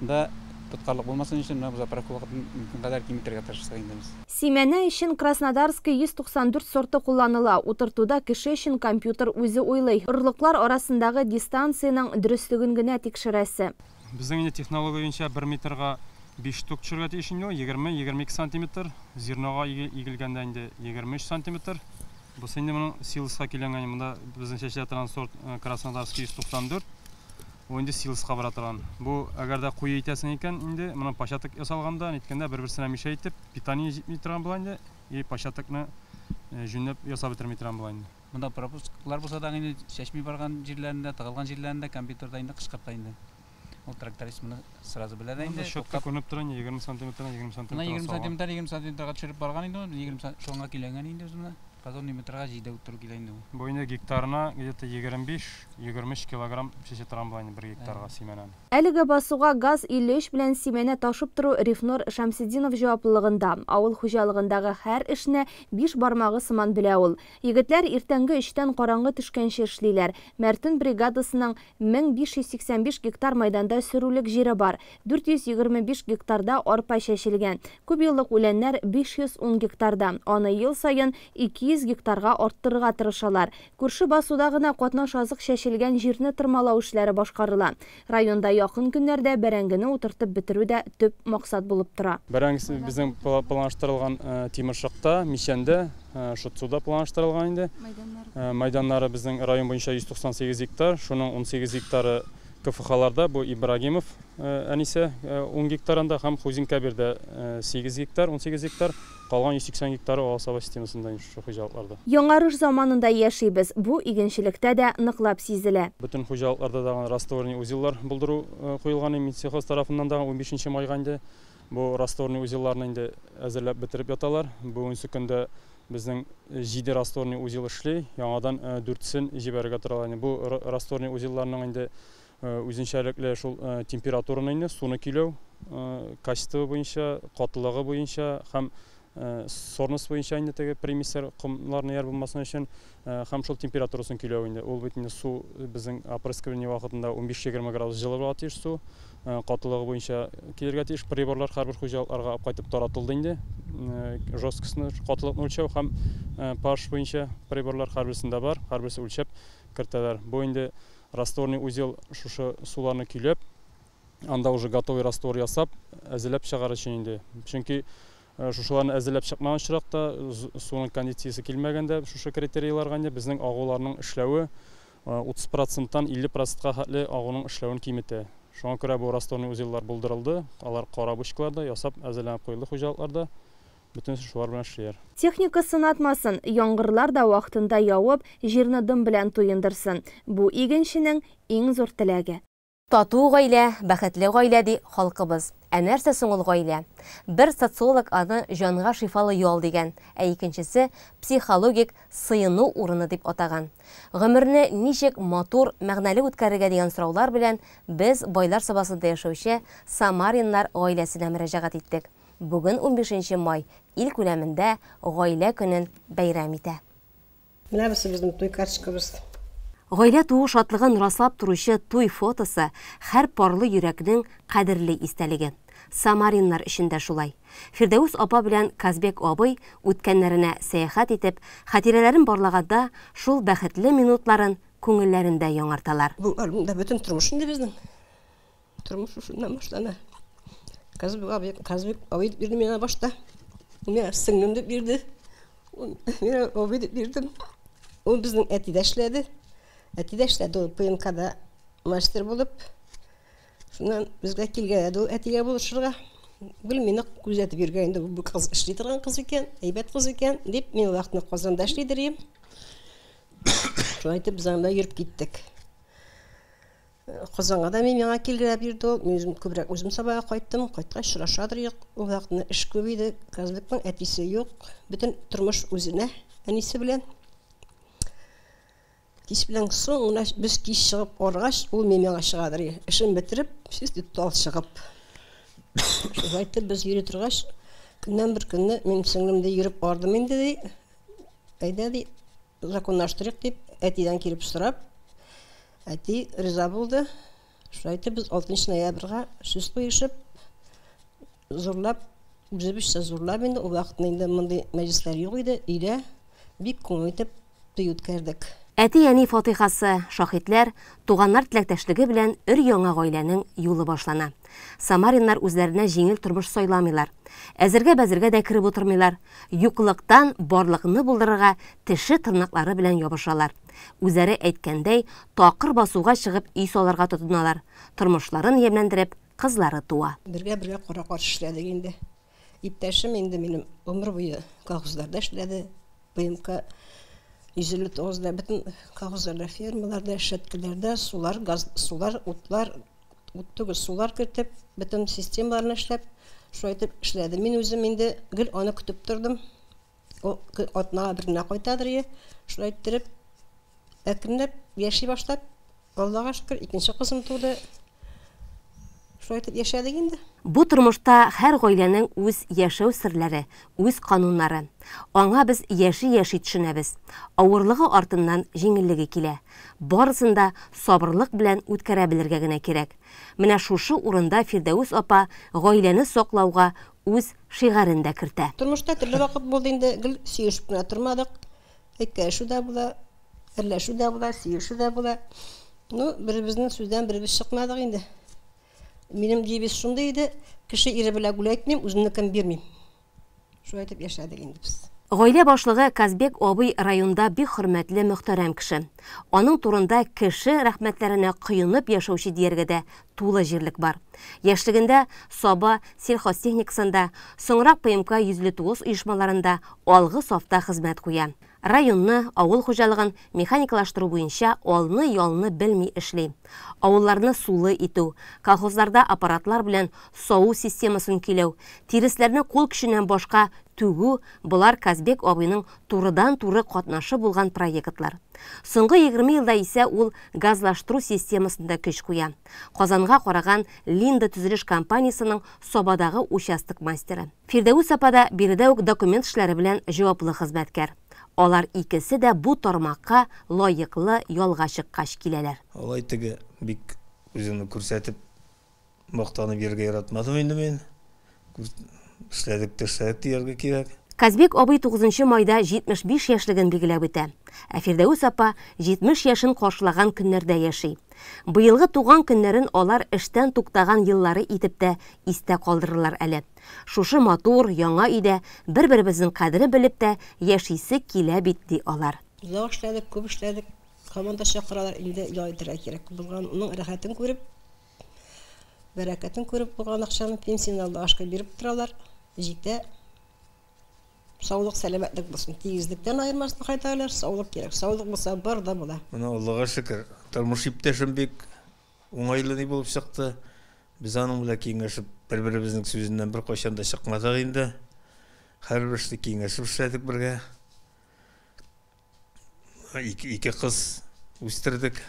да тоткарлык булмасын өчен менә бу заправка вакытын мөмкин кадәр киметергә тырыштык инде без. Симәнә өчен Краснодарский 194 сорты кулланыла. Утыртуда кеше өчен компьютер үзе уйлый. Орлыклар арасындагы дистанциянең дөреслеген генә тикшерәсе. Безнең инде технология буенча 1 метрга 5 штук төшергә тиеш инде ул, 20-22 сантиметр. Зернога игелгәндә инде 23 сантиметр. Бусы инде моның силоска килгән, монда безнең чәчелә торган сорт Краснодарский 194. Ул инде силоска бара торган. Бу әгәр дә куе итәсең икән, инде моны початок ясалганда, ниткәндә бер-берсенә мешә итеп, питание җитми торган була инде, и початокны җүнләп ясап бетерми торган була инде. Монда пропусклар булса да инде чәчми барган җирләрендә, тыгылган җирләрендә компьютерда инде кычкырта инде. Ул тракторист моны сразу белә дә инде. Счетка күренеп тора инде, 20 сантиметрдан 20 сантиметрга Менә 20 салган. сантиметр, 20 сантиметрга төшереп барган инде ул, 20 шуңа көйләнгән инде үзе менә. Казан метрга җиде үттерү килә инде ул. Бу инде гектарына где-то 25-23 килограмм чәчә торган була инде бер гектарга симәнәне. Әлеге басуга газ 53 белән симәнә ташып тору Рифнур Шәмсетдинов җаваплылыгында. Авыл хуҗалыгындагы һәр эшне 5 бармагы сыман белә ул. Егетләр иртәнге 3тән караңгы төшкәнче эшлиләр. Мәртен бригадасының 1585 гектар майданда сөрүлек җире бар. 425 гектарда арпа чәчелгән. Күп еллык үләннәр 510 гектарда. Аны ел саен 200 гектарга арттырырга тырышалар. Күрше басуда гына катнаш азык чәчелгән җирне тырмалау эшләре башкарыла. Районда якын көннәрдә бәрәңгене утыртып бетерү дә төп максат булып тора. Бәрәңгесе безнең планлаштырылган Тимершыкта, Мичәндә, Шытсуда планлаштырылган инде. Майданнары безнең район буенча 198 гектар, шуның 18 гектары КФХларда, бу Ибрагимов әнисе 10 гектарында һәм Хузин Кәбирдә 8 гектар, 18 гектар, калган 180 гектары Аласаба системасында инде шушы хуҗалыкларда. Яңарыш заманында яшибез. Бу игенчелектә дә ныклап сизелә. Бөтен хуҗалыкларда да растворный узеллар булдыру куелган Минсельхоз тарафыннан да 15 майга инде бу растворный узелларны инде әзерләп бетереп яталар. Бүгенге көндә безнең 7 растворный узел эшли, яңадан 4сен җибәрергә торалар. Инде бу растворный узелларның инде үзенчәлекле шул температураны инде суны көйләү, качество буенча, катылыгы буенча һәм сорность буенча инде теге примесер комларны яр булмасын өчен һәм шул температурасын көйләү инде. Ул бит инде су безнең опрыскивание вакытында 15-20 градус җылы була тиеш су, катылыгы буенча килергә тиеш. Приборлар һәрбер хуҗалыкларга алып кайтып таратылды инде. Жесткостны, катылыкны үлчәү һәм pH буенча приборлар һәрберсендә бар, һәрберсе үлчәп кертәләр. Бу инде растворный узел шушы суларны көйләп, анда уже готовый раствор ясап, әзерләп чыгар өчен инде. Чөнки Шушыларны әзерләп чыкмаган очракта, суның кондициясе килмәгәндә, шушы критерийларга инде безнең агуларның эшләве 30 проценттан 50 процентка хәтле агуның эшләвен киметә. Шуңа күрә бу растворный узеллар булдырылды. Алар кара бочкаларда ясап әзерләнеп куелды хуҗалыкларда. Бөтенесе шулар белән эшлиләр. Техника сынатмасын, яңгырлар да вакытында явып, җирне дым белән туендырсын. Бу игенченең иң зур теләге. Тату гаилә, бәхетле гаилә ди халкыбыз. Ә нәрсә соң ул гаилә? Бер социолог аны җанга шифалы ял дигән, ә икенчесе психологик сыену урыны дип атаган. Гомерне ничек матур, мәгънәле үткәрергә дигән сораулар белән без Байлар Сабасында яшәүче Самариннар гаиләсенә мөрәҗәгать иттек. Бүген 15 май ил күләмендә Гаилә көнен бәйрәм итә. Менә бусы безнең туй карточкабыз. Гаилә туу шатлыгын раслап торучы туй фотосы һәр парлы йөрәкнең кадерле истәлеге. Самариннар өчен дә шулай. Фирдәүс апа белән Казбек абый үткәннәренә сәяхәт итеп, хатирәләрен барлаганда шул бәхетле минутларын күңелләрендә яңарталар. Бу альбомда бөтен тормыш инде безнең. Тормыш шушыннан башлана. Казбек абый, Казбек абый дип бирде миңа башта. Миңа сеңлем дип бирде. Миңа абый дип бирдем. Ул безнең әти дә эшләде. Әти дә эшләде ул ПМКда мастер булып. Шуннан безгә килгән иде ул әтигә булышырга. Гел мине күзәтеп йөргән инде, бу кыз эшли торган кыз икән, әйбәт кыз икән, дип, мин ул вакытны Казанда эшлидер идем. Шулай итеп без анда йөреп киттек. Казанга да мин миңа килгәләп йөрде ул. Мин үзем күбрәк үзем Сабага кайттым. Кайткач очрашадыр идек. Ул вакытны эш күп иде. Казбекның әтисе юк. Бөтен тормыш үзенә, әнисе белән. Кич белән соң гына без кич чыгып аргач, ул мин миңа чыгадыр. Эшен бетереп, чисти тал чыгып. Шулай итеп без йөри торгач, көннән бер көнне мин сеңлем ди йөреп ардым инде ди. Әйдә ди, законлаштырыйк дип, әтидән килеп сорап, әти риза булды. Шулай итеп без 6 ноябрьгә сүз куешып, зурлап, үзебезчә зурлап инде, ул вакытны инде мондый мәҗлесләр юк иде, өйдә бик күңел итеп туй үткәрдек. Әти-әни фатихасы, шаһитләр, туганнар теләктәшлеге белән өр-яңа гаиләнең юлы башлана. Самариннар үзләренә җиңел тормыш сайламыйлар. Әзергә-бәзергә дә кереп утырмыйлар. Юклыктан барлыкны булдырырга теше тырнаклары белән ябышалар. Үзләре әйткәндәй, такыр басуга чыгып өй салырга тотыналар. Тормышларын ямьләндереп, кызлары туа. Бергә-бергә кара-каршы эшләдек инде. Иптәшем инде минем гомер буе колхозларда эшләде. ПМК 159-да бөтен колхозларда, фермаларда, шәткеләрдә сулар, газ, сулар, утлар, ут түгел, сулар кертеп, бөтен системаларны эшләп, шулай итеп эшләде. Мин үзем инде гел аны көтеп тордым. Ул атнага бер генә кайтадыр ие. Шулай иттереп, әкренләп яши башлап, Аллага шөкер, икенче кызым туды. Шулай итеп яшәдек инде. Бу тормышта һәр гаиләнең үз яшәү серләре, үз кануннары. Аңа без яши-яши төшенәбез. Авырлыгы артыннан җиңеллеге килә. Барысын да сабырлык белән үткәрә белергә генә кирәк. Менә шушы урында Фирдәүс апа гаиләне саклауга үз шигарен дә кертә. Тормышта төрле вакыт булды инде, гел сөешеп кенә тормадык. Әйткәләшү дә була, әрләшү дә була, сөешү дә була. Ну, беребезнең сүздән беребез чыкмадык инде. Минем девиз шундый иде, кеше ире белән гүләйтмим, үземнекен бирмим. Шулай итеп яшәдек инде без. Гаилә башлыгы Казбек абый районда бик хөрмәтле, мөхтәрәм кеше. Аның турында кеше рәхмәтләренә коенып яшәүче дияргә дә тулы җирлек бар. Яшьлегендә Саба сельхозтехникасында, соңрак ПМК 159 оешмаларында алгы сафта хезмәт куя. Районны, авыл хуҗалыгын механикалаштыру буенча алны-ялны белми эшли. Авылларны сулы итү, колхозларда аппаратлар белән саву системасын көйләү, тиресләрне кул көченнән башка түгү болар Казбек абыйның турыдан-туры катнашы булган проектлар. Соңгы 20 елда исә ул газлаштыру системасында көч куя. Казанга караган Линда төзелеш компаниясының Сабадагы участок мастеры. Фирдәүс апа да биредә үк документ эшләре белән җаваплы хезмәткәр. Алар икесе дә бу тармакка лаеклы ялга чыккач киләләр. Алай теге бик үземне күрсәтеп, мактанып йөрергә яратмадым инде мин. Эшләдек тә эшләдек дияргә кирәк. Казбек абый 9 майда 75 яшьлеген билгеләп үтә. Ә Фирдәвес апа 70 яшен каршылаган көннәрдә яши. Быелгы туган көннәрен алар эштән туктаган еллары итеп тә истә калдырырлар әле. Шушы матур, яңа өйдә бер-беребезнең кадерен белеп тә яшисе килә бит, ди алар. Озак эшләдек, күп эшләдек. Һаман да чакыралар, инде ял итәргә кирәк булган. Моның рәхәтен күреп, бәрәкәтен күреп булган акчаны пенсияне Аллага шөкер биреп торалар. Җитә. Саулык, сәламәтлек булсын. Тигезлектән аермасын Ходай Тәгалә, саулык кирәк. Саулык булса, бар да була. Менә Аллага шөкер, тормыш иптәшем бик уңайлы ни булып чыкты. Без аның белән киңәшеп, бер-беребезнең сүзеннән беркайчан да чыкмадык инде. Һәрбер эшне киңәшеп эшләдек бергә. Ике, ике кыз үстердек.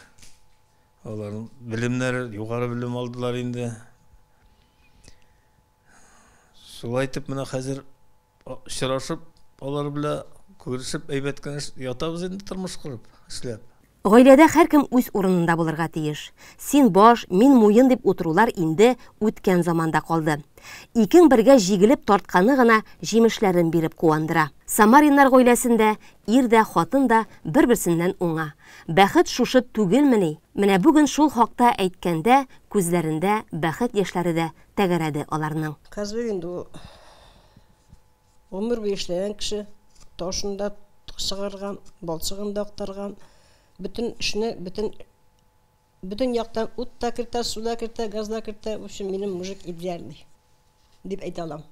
Аларның белемнәре, югары белем алдылар инде. Шулай итеп менә хәзер очрашып, алар белән күрешеп, әйбәт кенә ятабыз инде тормыш корып, эшләп. Гаиләдә һәркем үз урынында булырга тиеш. Син баш, мин муен дип утырулар инде үткән заманда калды. Икең бергә җигелеп тартканы гына җимешләрен биреп куандыра. Самариннар гаиләсендә ир дә, хатын да бер-берсеннән уңа. Бәхет шушы түгелмени? Менә бүген шул хакта әйткәндә күзләрендә бәхет яшьләре дә тәгәрәде аларның. Казбек инде ул гомер буе эшләгән кеше, ташын да чыгарган, балчыгын да актарган, бөтен эшне, бөтен бөтен яктан ут та кертә, су да кертә, газ да кертә. В общем, минем мужик идеальный дип әйтә алам.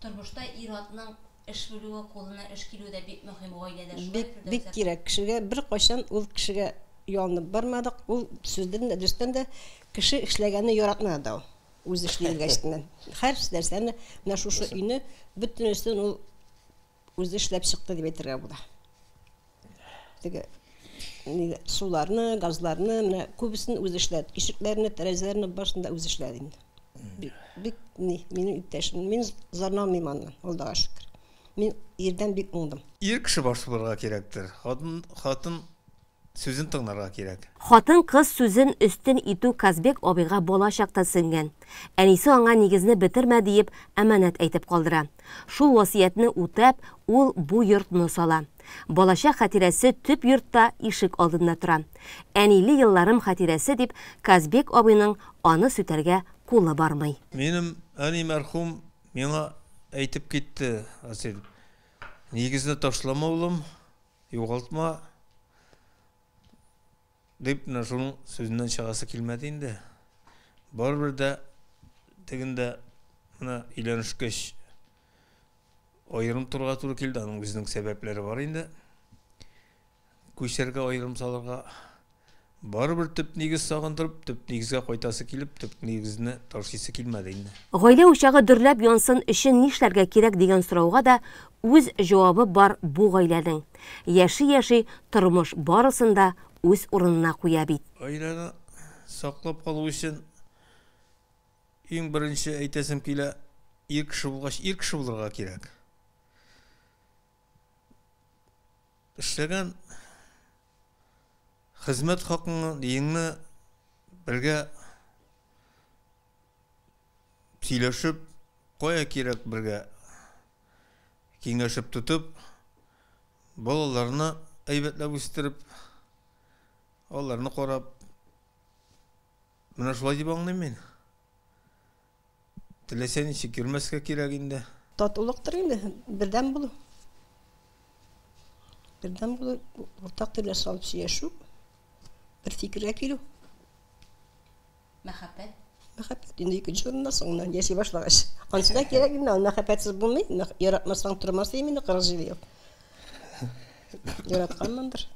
Тормышта ир-атның эш белүе, кулына эш килүе дә бик мөһим гаиләдә. Бик бик кирәк кешегә. Бер кайчан ул кешегә ялынып бармадык. Ул сүздән дә, дөрестән дә кеше эшләгәнне яратмады да ул. Үзе эшли белгәчтеннән. Һәр нәрсәне менә шушы өйне бөтенесен ул үзе эшләп чыкты дип әйтергә була. Теге суларны, газларны менә күбесен үзе эшләде. Ишекләрне, тәрәзәләрне барысын да үзе эшләде инде. Бик, бик ни, минем иптәшем. Мин зарланмыйм аннан, Аллага шөкер. Мин ирдән бик уңдым. Ир кеше баш булырга кирәктер. Хатын, хатын сүзен тыңларга кирәк. Хатын-кыз сүзен өстен итү Казбек абыйга бала чакта сеңгән. Әнисе аңа нигезне бетермә диеп әманәт әйтеп калдыра. Шул васыятьне үтәп, ул бу йортны сала. Балачак хатирәсе төп йортта ишек алдында тора. Әниле елларым хатирәсе дип Казбек абыйның аны сүтәргә кулы бармый. Минем әни мәрхүм миңа әйтеп китте, Асил, нигезне ташлама, улым, югалтма, дип, менә шуның сүзеннән чыгасы килмәде инде. Барыбер дә тегендә менә өйләнешкәч аерым торырга туры килде, аның үзенең сәбәпләре бар инде. Күчәргә, аерым салырга. Барыбер төп нигез сагындырып, төп нигезгә кайтасы килеп, төп нигезне ташлыйсы килмәде инде. Гаилә учагы дөрләп янсын өчен нишләргә кирәк дигән сорауга да үз җавабы бар бу гаиләнең. Яши-яши тормыш барысын да үз урынына куя бит. Гаиләне саклап калу өчен иң беренче әйтәсем килә, ир кеше булгач, ир кеше булырга кирәк. Эшләгән хезмәт хакыңны, диеңне бергә сөйләшеп, кая кирәк бергә киңәшеп тотып, балаларны әйбәтләп үстереп, аларны карап, менә шулай дип аңлыйм мин. Теләсә ничек йөрмәскә кирәк инде. Татулыктыр инде, бердәм булу. Бердәм булу, уртак телгә салып сөйләшү, бер фикергә килү. Мәхәббәт. Мәхәббәт инде икенче урында соңыннан яши башлагач. Анысы да кирәк инде, мәхәббәтсез булмый. Яратмасаң тормас инде 47 ел. Яратканмындыр.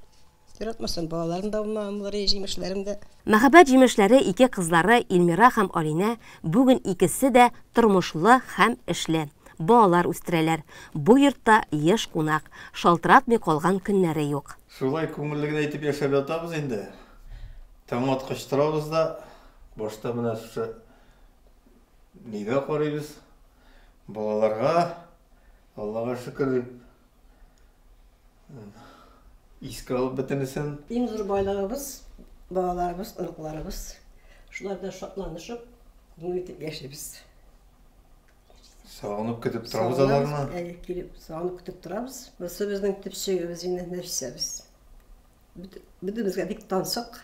Яратмасам балаларым да булмаган булыр, җимешләрем дә. Мәхәббәт җимешләре ике кызлары Эльмира һәм Алинә бүген икесе дә тормышлы һәм эшле. Балалар үстерәләр. Бу йортта еш кунак, шалтыратмый калган көннәре юк. Шулай күңелле генә итеп яшәп ятабыз инде. Таң аткач торабыз да, башта менә шушы нигә карыйбыз? Балаларга, Аллага шөкер дип, искә алып бөтенесен. Иң зур байлыгыбыз балаларыбыз, оныкларыбыз. Шулар белән шатланышып, күңел итеп яшибез. Сагынып көтеп торабыз аларны. Әйе, килеп сагынып көтеп торабыз. Бусы безнең төпчегебез инде, Нәфисәбез. Бөтенебезгә бик тансык.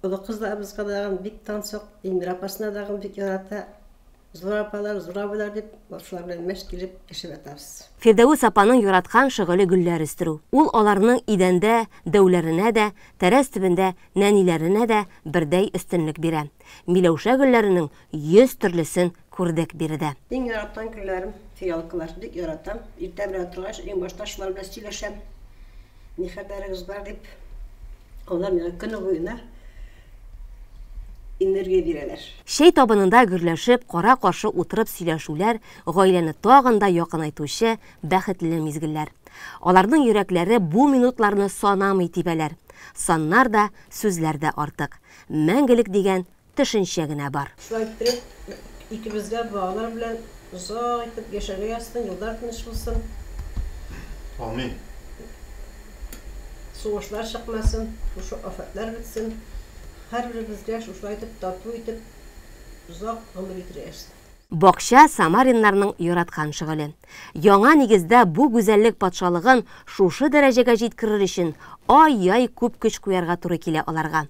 Олы кызларыбызга дагын бик тансык, Илмира апасына дагын бик ярата. Зур апалар, зур абыйлар дип, шулар белән мәш килеп яшәп ятабыз. Фирдәвес апаның яраткан шөгыле гөлләр үстерү. Ул аларның идәндә дәүләренә дә, тәрәз төбендә нәниләренә дә бердәй өстенлек бирә. Миләүшә гөлләренең 100 төрлесен күрдек биредә. Иң яраткан гөлләрем, фиалкалар. Бик яратам. Иртә белән торгач, иң башта шулар белән сөйләшәм. Ни хәлләрегез бар дип. Алар миңа көне буена энергия бирәләр. Чәй табынында гөрләшеп, кара-каршы утырып сөйләшүләр гаиләне тагын да якынайтучы бәхетле мизгелләр. Аларның йөрәкләре бу минутларны санамый тибәләр. Саннар да, сүзләр дә артык. Мәңгелек дигән төшенчә генә бар. Шулай иттереп, икебезгә балалар белән озак итеп яшәргә язсын, еллар тыныч булсын. Амин. Сугышлар чыкмасын, шушы афәтләр бетсен. Һәрберебезгә шушылай итеп тату итеп озак гомер итәргә язсын. Бакча Самариннарның яраткан шөгыле. Яңа нигездә бу гүзәллек патшалыгын шушы дәрәҗәгә җиткерер өчен ай-яй күп көч куярга туры килә аларга.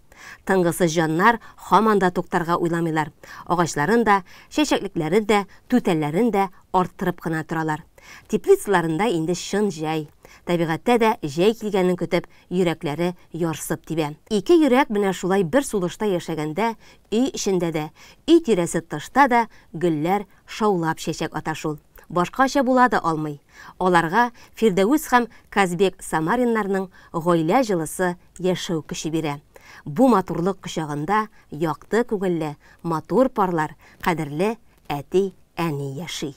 Тынгысыз җаннар һаман да туктарга уйламыйлар. Агачларын да, чәчәклекләрен дә, түтәлләрен дә арттырып кына торалар. Теплицаларында инде чын җәй. Табигатьтә дә җәй килгәнен көтеп, йөрәкләре ярсып тибә. Ике йөрәк менә шулай бер сулышта яшәгәндә, өй эчендә дә, өй тирәсе тышта да гөлләр шаулап чәчәк ата шул. Башкача була да алмый. Аларга Фирдәвес һәм Казбек Самариннарның гаилә җылысы яшәү көче бирә. Бу матурлык кочагында якты күңелле, матур парлар, кадерле әти-әни яши.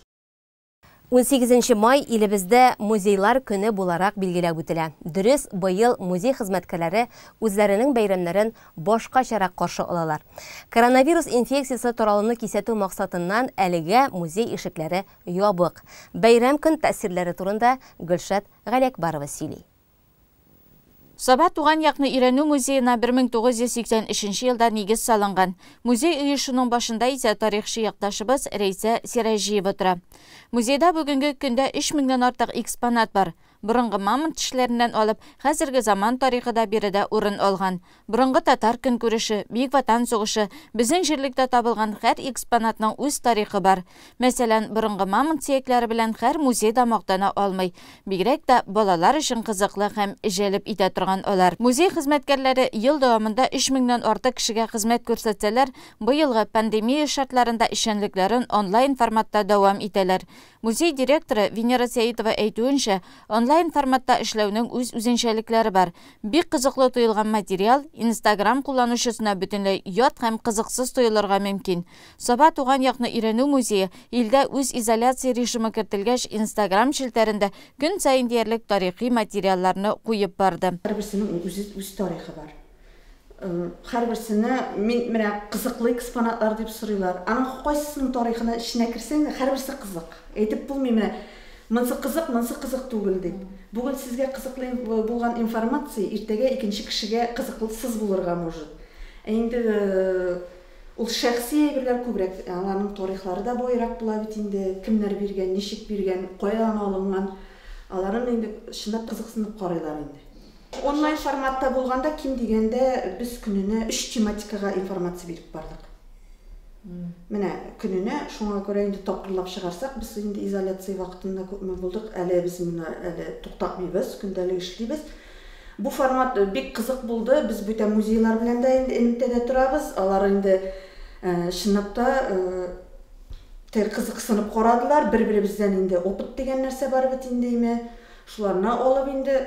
18 май илебездә музейлар көне буларак билгеләп үтелә. Дөрес, быел музей хезмәткәрләре үзләренең бәйрәмнәрен башкачарак каршы алалар. Коронавирус инфекциясе таралуны кисәтү максатыннан әлегә музей ишекләре ябык. Бәйрәм көн тәэсирләре турында Гөлшат Галиәкбарова сөйли. Саба туган якны өйрәнү музеена 1983 елда нигез салынган. Музей оешуның башында исә тарихчы якташыбыз Рәйсә Сираҗиева тора. Музейда бүгенге көндә 3000-нән артык экспонат бар. Борынгы мамонт тешләреннән алып, хәзерге заман тарихы да биредә урын алган. Борынгы татар көнкүреше, Бөек Ватан сугышы, безнең җирлектә табылган һәр экспонатның үз тарихы бар. Мәсәлән, борынгы мамонт сөякләре белән һәр музей да мактана алмый. Бигрәк тә балалар өчен кызыклы һәм җәлеп итә торган алар. Музей хезмәткәрләре ел дәвамында 3000-нән артык кешегә хезмәт күрсәтсәләр, быелгы пандемия шартларында эшчәнлекләрен онлайн форматта дәвам итәләр. Музей директоры Венера Сәитова әйтүенчә, онлайн форматта эшләүнең үз үзенчәлекләре бар. Бик кызыклы тоелган материал Инстаграм кулланучысына бөтенләй ят һәм кызыксыз тоелырга мөмкин. Саба туган якны өйрәнү музее илдә үз изоляция режимы кертелгәч Инстаграм челтәрендә көн саен диярлек тарихи материалларны куеп барды. Һәрберсенең үзе үз тарихы бар. Һәрберсенә мин менә кызыклы экспонатлар дип сорыйлар. Аның кайсысының тарихына эченә керсәң, һәрберсе кызык. Әйтеп булмый менә монсы кызык, монсы кызык түгел дип. Бүген сезгә кызыклы булган информация иртәгә икенче кешегә кызыклысыз булырга может. Ә инде ул шәхси әйберләр күбрәк, аларның тарихлары да байрак була бит инде, кемнәр биргән, ничек биргән, кайдан алынган. Аларын инде чынлап кызыксынып карыйлар инде. Онлайн форматта булганда ким дигәндә без көненә 3 тематикага информация биреп бардык. Менә көненә шуңа күрә инде тапкырлап чыгарсак, без инде изоляция вакытында күпме булдык, әле без моны әле туктатмыйбыз, көндәлек эшлибез. Бу формат бик кызык булды. Без бүтән музейлар белән дә инде элемтәдә торабыз. Алар инде чынлап та кызыксынып карадылар. Бер-беребездән инде опыт дигән нәрсә бар бит инде име. Шуларны алып инде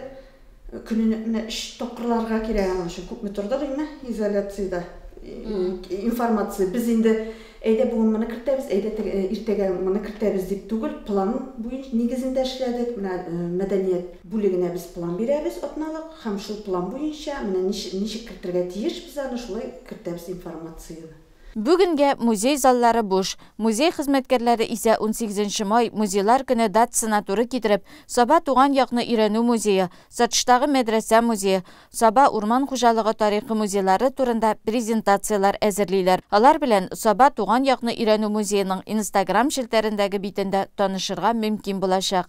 көненә менә 3 тапкырларга кирәк аның өчен күпме тордык инде изоляциядә. Информация без инде әйдә бүген моны кертәбез, әйдә иртәгә моны кертәбез дип түгел, план буенча нигезендә эшләдек. Менә мәдәният бүлегенә без план бирәбез атналык һәм шул план буенча менә ничек кертергә тиеш без аны шулай кертәбез информацияне. Бүгенгә музей заллары буш. Музей хезмәткәрләре исә 18 май Музейлар көне датасына туры китереп, Саба туган якны өйрәнү музее, Сатыштагы мәдрәсә музее, Саба урман хуҗалыгы тарихы музейлары турында презентацияләр әзерлиләр. Алар белән Саба туган якны өйрәнү музееның Инстаграм челтәрендәге битендә танышырга мөмкин булачак.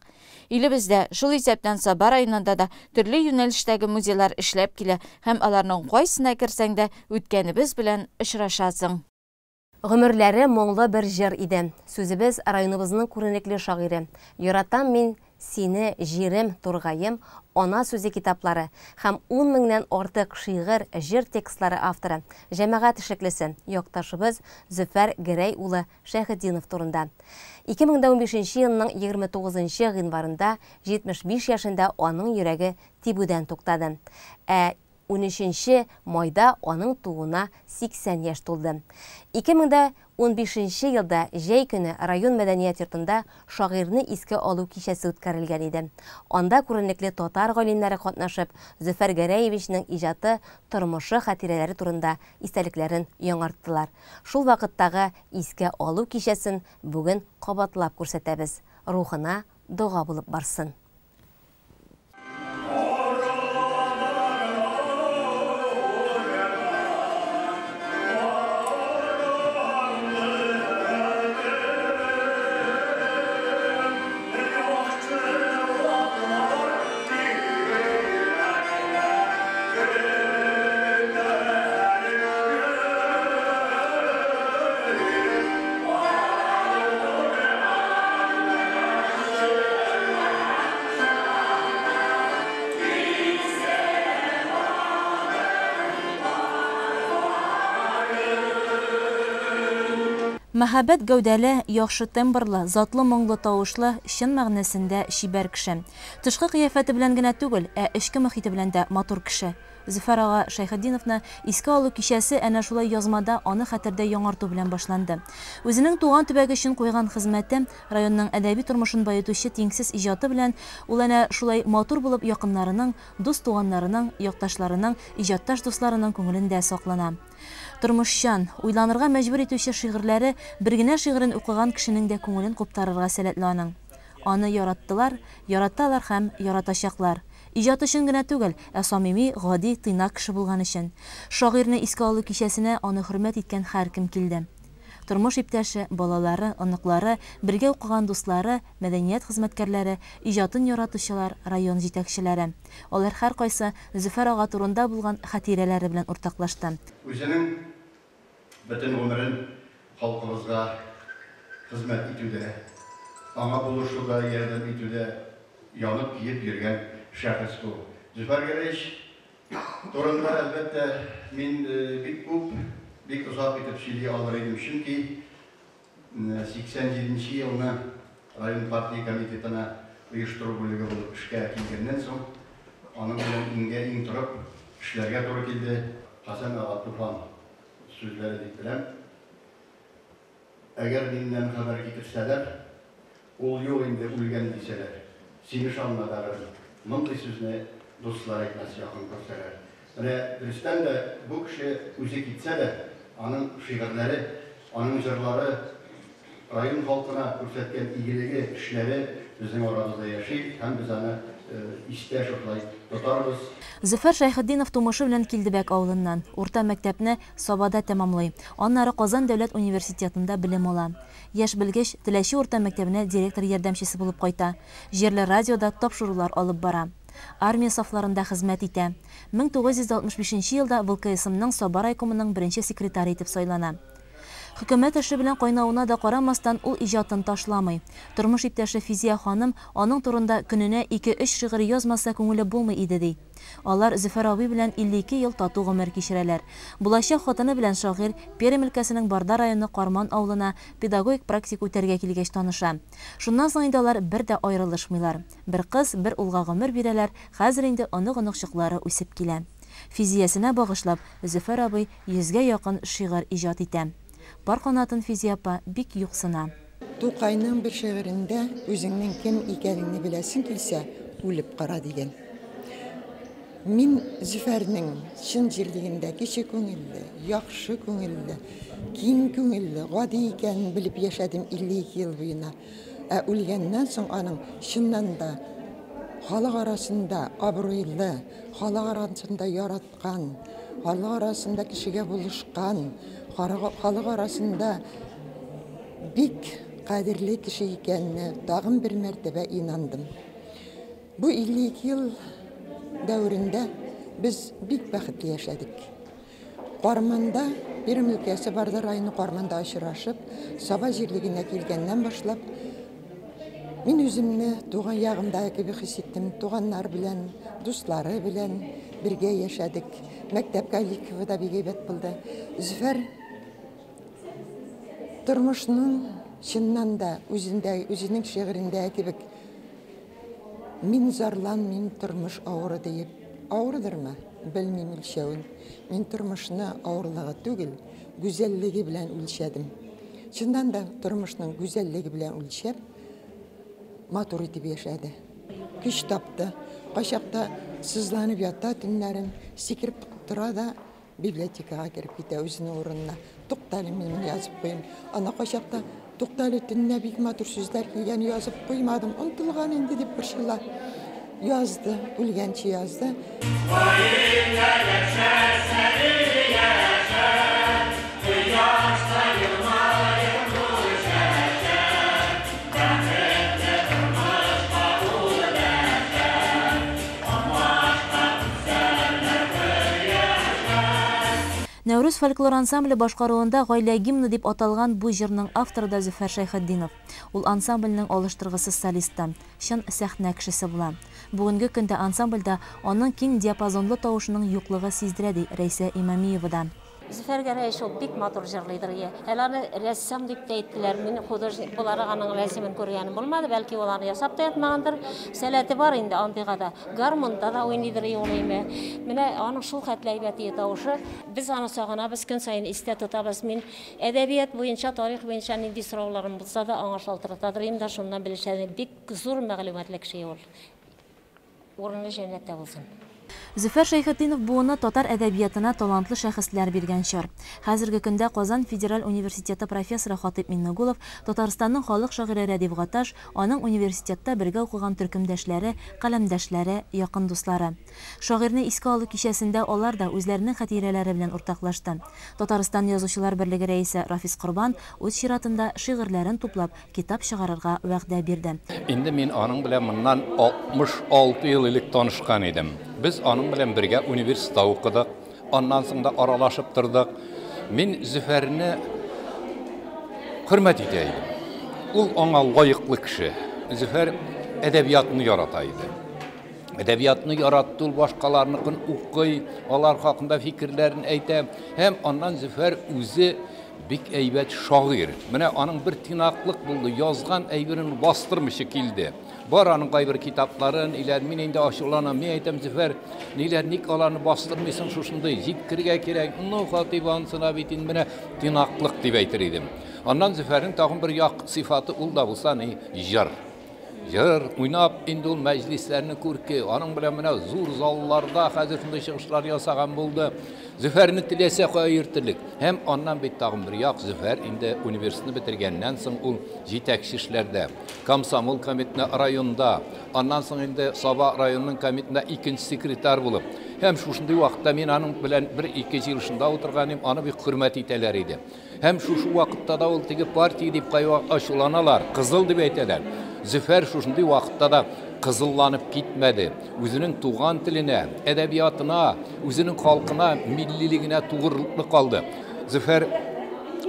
Илебездә, шул исәптән Саба районында да төрле юнәлештәге музейлар эшләп килә һәм аларның кайсына керсәң дә үткәнебез белән очрашасың. Гомерләре моңлы бер җыр иде. Сүзебез районыбызның күренекле шагыйре. Яратам мин сине, җирем, тургаем, Ана сүзе китаплары һәм 10 меңнән артык шигырь, җыр текстлары авторы, җәмәгать эшлеклесе, якташыбыз Зөфәр Гәрәй улы Шәйхетдинов турында. 2015 елның 29 гыйнварында 75 яшендә аның йөрәге тибүдән туктады. Ә 13 майда аның тууына 80 яшь тулды. 2015 елда җәй көне район мәдәният йортында шагыйрьне искә алу кичәсе үткәрелгән иде. Анда күренекле татар галимнәре катнашып, Зөфәр Гәрәевичның иҗаты, тормышы, хатирәләре турында истәлекләрен яңарттылар. Шул вакыттагы искә алу кичәсен бүген кабатлап күрсәтәбез. Рухына дога булып барсын. Мәһабәт гәүдәле, яхшы тембрлы, затлы моңлы тавышлы, чын мәгънәсендә чибәр кеше. Тышкы кыяфәте белән генә түгел, ә эчке мохите белән дә матур кеше. Зөфәр ага Шәйхетдиновны искә алу кичәсе әнә шулай язмада аны хәтердә яңарту белән башланды. Үзенең туган төбәге өчен куйган хезмәте, районның әдәби тормышын баетучы тиңсез иҗаты белән ул әнә шулай матур булып якыннарының, дус-туганнарының, якташларының, иҗатташ дусларының күңелендә саклана. Тормышчан, уйланырга мәҗбүр итүче шигырьләре бер генә шигырен укыган кешенең дә күңелен куптарырга сәләтле аның. Аны яраттылар, яраталар һәм яратачаклар. Иҗаты өчен генә түгел, ә самими, гади, тыйнак кеше булган өчен. Шагыйрьне искә алу кичәсенә аны хөрмәт иткән һәркем килде. Тормыш иптәше, балалары, оныклары, бергә укыган дуслары, мәдәният хезмәткәрләре, иҗатын яратучылар, район җитәкчеләре. Алар һәркайсы Зөфәр ага турында булган хатирәләре белән уртаклашты. Үзенең бөтен гомерен халкыбызга хезмәт итүдә, аңа булышуда, ярдәм итүдә янып-көеп йөргән шәхес ул. Зөфәр Гәрәевич турында, әлбәттә, мин бик күп, бик озак итеп сөйли алыр идем, чөнки 87 нче елны район партия комитетына оештыру бүлеге булып эшкә килгәннән соң, аның белән иңгә-иң торып эшләргә туры килде. Хәсән ага Туфан сүзләре дип беләм. Әгәр миннән хәбәр китерсәләр, ул юк инде, үлгән дисәләр, син ышанма, бәгырем, мондый сүзне дуслар әйтмәс, якын күрсәләр. Менә дөрестән дә, бу кеше үзе китсә дә, аның шигырьләре, аның җырлары, район халкына күрсәткән игелеге, эшләре безнең арабызда яши һәм без аны истә шушылай тотарбыз. Зөфәр Шәйхетдинов тумышы белән Килдебәк авылыннан. Урта мәктәпне Сабада тәмамлый. Аннары Казан дәүләт университетында белем ала. Яшь белгеч Теләче урта мәктәбенә директор ярдәмчесе булып кайта. Җирле радиода тапшырулар алып бара. Армия сафларында хезмәт итә. 1965 нче елда ВЛКСМның Саба райкомының беренче секретаре итеп сайлана. Хөкүмәт эше белән кайнавына да карамастан, ул иҗатын ташламый. Тормыш иптәше Физия ханым аның турында көненә ике-өч шигырь язмаса күңеле булмый иде, ди. Алар Зөфәр абый белән 52 ел тату гомер кичерәләр. Булачак хатыны белән шагыйрь Пермь өлкәсенең Барда районы Карман авылына педагогик практика үтәргә килгәч таныша. Шуннан соң инде алар бер дә аерылышмыйлар. Бер кыз, бер улга гомер бирәләр, хәзер инде онык-оныкчыклары үсеп килә. Физиясенә багышлап, Зөфәр абый йөзгә якын шигырь иҗат итә. Пар канатын Физия апа бик юксына. Тукайның бер шигырендә үзеңнең кем икәнеңне беләсең килсә, үлеп кара дигән. Мин Зөфәрнең чын җирлегендә кече күңелле, яхшы күңелле, киң күңелле, гади икәнен белеп яшәдем 52 ел буена. Ә үлгәннән соң аның чыннан да халык арасында абруйлы, халык арасында яраткан, халык арасында кешегә булышкан, халык арасында бик кадерле кеше икәненә тагын бер мәртәбә инандым. Бу 52 ел дәверендә без бик бәхетле яшәдек. Карманда, Пермь өлкәсе Барда районы Карманда очрашып, Саба җирлегенә килгәннән башлап, мин үземне туган ягымдагы кебек хис иттем. Туганнар белән, дуслары белән бергә яшәдек. Мәктәп коллективы да бик әйбәт булды. Зөфәр тормышның чыннан да үзендә, үзенең шигырендәге кебек Мин зарланмыйм тормыш авыры диеп. Авырдырмы? Белмим үлчәвен. Мин тормышны авырлыгы түгел, гүзәллеге белән үлчәдем. Чыннан да тормышның гүзәллеге белән үлчәп, матур итеп яшәде. Көч тапты. Кайчакта сызланып ята төннәрен, сикереп тора да Библиотекага кереп китә үзенең урынына. Туктале, мин моны язып куйыйм. Ана кайчакта, туктале, төнлә бик матур сүзләр килгән, язып куймадым, онытылган инде дип борчыла. Язды, үлгәнче язды. Нәүрүз фольклор ансамбле башкаруында Гаилә гимны дип аталган бу җырның авторы да Зөфәр Шәйхетдинов. Ул ансамбльнең алыштыргысыз солисты, чын сәхнә кешесе була. Бүгенге көндә ансамбльдә аның киң диапазонлы тавышының юклыгы сиздерә, ди Рәйсә Имамиева да. Зөфәр Гәрәевич ул бик матур җырлыйдыр ие. Әле аны рәссам дип тә әйттеләр. Мин художник буларак аның рәсемен күргәнем булмады. Бәлки ул аны ясап та ятмагандыр. Сәләте бар инде андыйга да. Гармунда да уйныйдыр ие ул име. Менә аның шул хәтле әйбәт ие тавышы. Без аны сагынабыз, көн саен истә тотабыз. Мин әдәбият буенча, тарих буенча нинди сорауларым булса да аңа шалтыратадыр идем дә, шуннан белешә идем. Бик зур мәгълүматлы кеше ул. Урыны җәннәттә булсын. Зөфәр Шәйхетдинов буыны татар әдәбиятына талантлы шәхесләр биргән чор. Хәзерге көндә Казан федераль университеты профессоры Хатыйп Миңнегулов, Татарстанның халык шагыйре Рәдиф Гаташ, аның университетта бергә укыган төркемдәшләре, каләмдәшләре, якын дуслары. Шагыйрьне искә алу кичәсендә алар да үзләренең хатирәләре белән уртаклашты. Татарстан Язучылар берлеге рәисе Рафис Корбан, үз чиратында, шигырьләрен туплап, китап чыгарырга вәгъдә бирде. Инде мин аның белән моннан 66 ел элек танышкан идем. Без аның белән бергә университетта укыдык, аннан соң да аралашып тордык. Мин Зөфәрне хөрмәт итә идем. Ул аңа лаеклы кеше. Зөфәр әдәбиятны ярата иде. Әдәбиятны яратты ул, башкаларныкын укый, алар хакында фикерләрен әйтә. Һәм аннан Зөфәр үзе Бик әйбәт шагыйрь. Менә аның бер тыйнаклык булды, язган әйберен бастырмыйча килде. Бар аның кайбер китапларын, иләр, мин инде ачуланам, мин әйтәм, Зөфәр, ниләр, ник аларны бастырмыйсың шушындый, җиткергә кирәк. Ну, Хатыйп анысына бит инде менә тыйнаклык дип әйтер идем. Аннан Зөфәрнең тагын бер як сыйфаты ул да булса ни, җыр. Җыр уйнап инде ул мәҗлесләрнең күрке. Аның белән менә зур залларда хәзер шундый чыгышлар ясаган булды. Зөфәрне теләсә кая йөртерлек. Һәм аннан бит тагын бер як Зөфәр инде университетны бетергәннән соң ул җитәкче эшләрдә, комсомол комитетында районда, аннан соң инде Саба районының комитетында икенче секретарь булып. Һәм шушындый вакытта мин аның белән бер-ике җыелышында утырган идем, аны бик хөрмәт итәләр иде. Һәм шушы вакытта да ул теге партия дип кайвакыт ачуланалар, кызыл дип әйтәләр. Зөфәр шушындый вакытта да кызылланып китмәде. Үзенең туган теленә, әдәбиятына, үзенең халкына, миллилегенә тугрылыклы калды. Зөфәр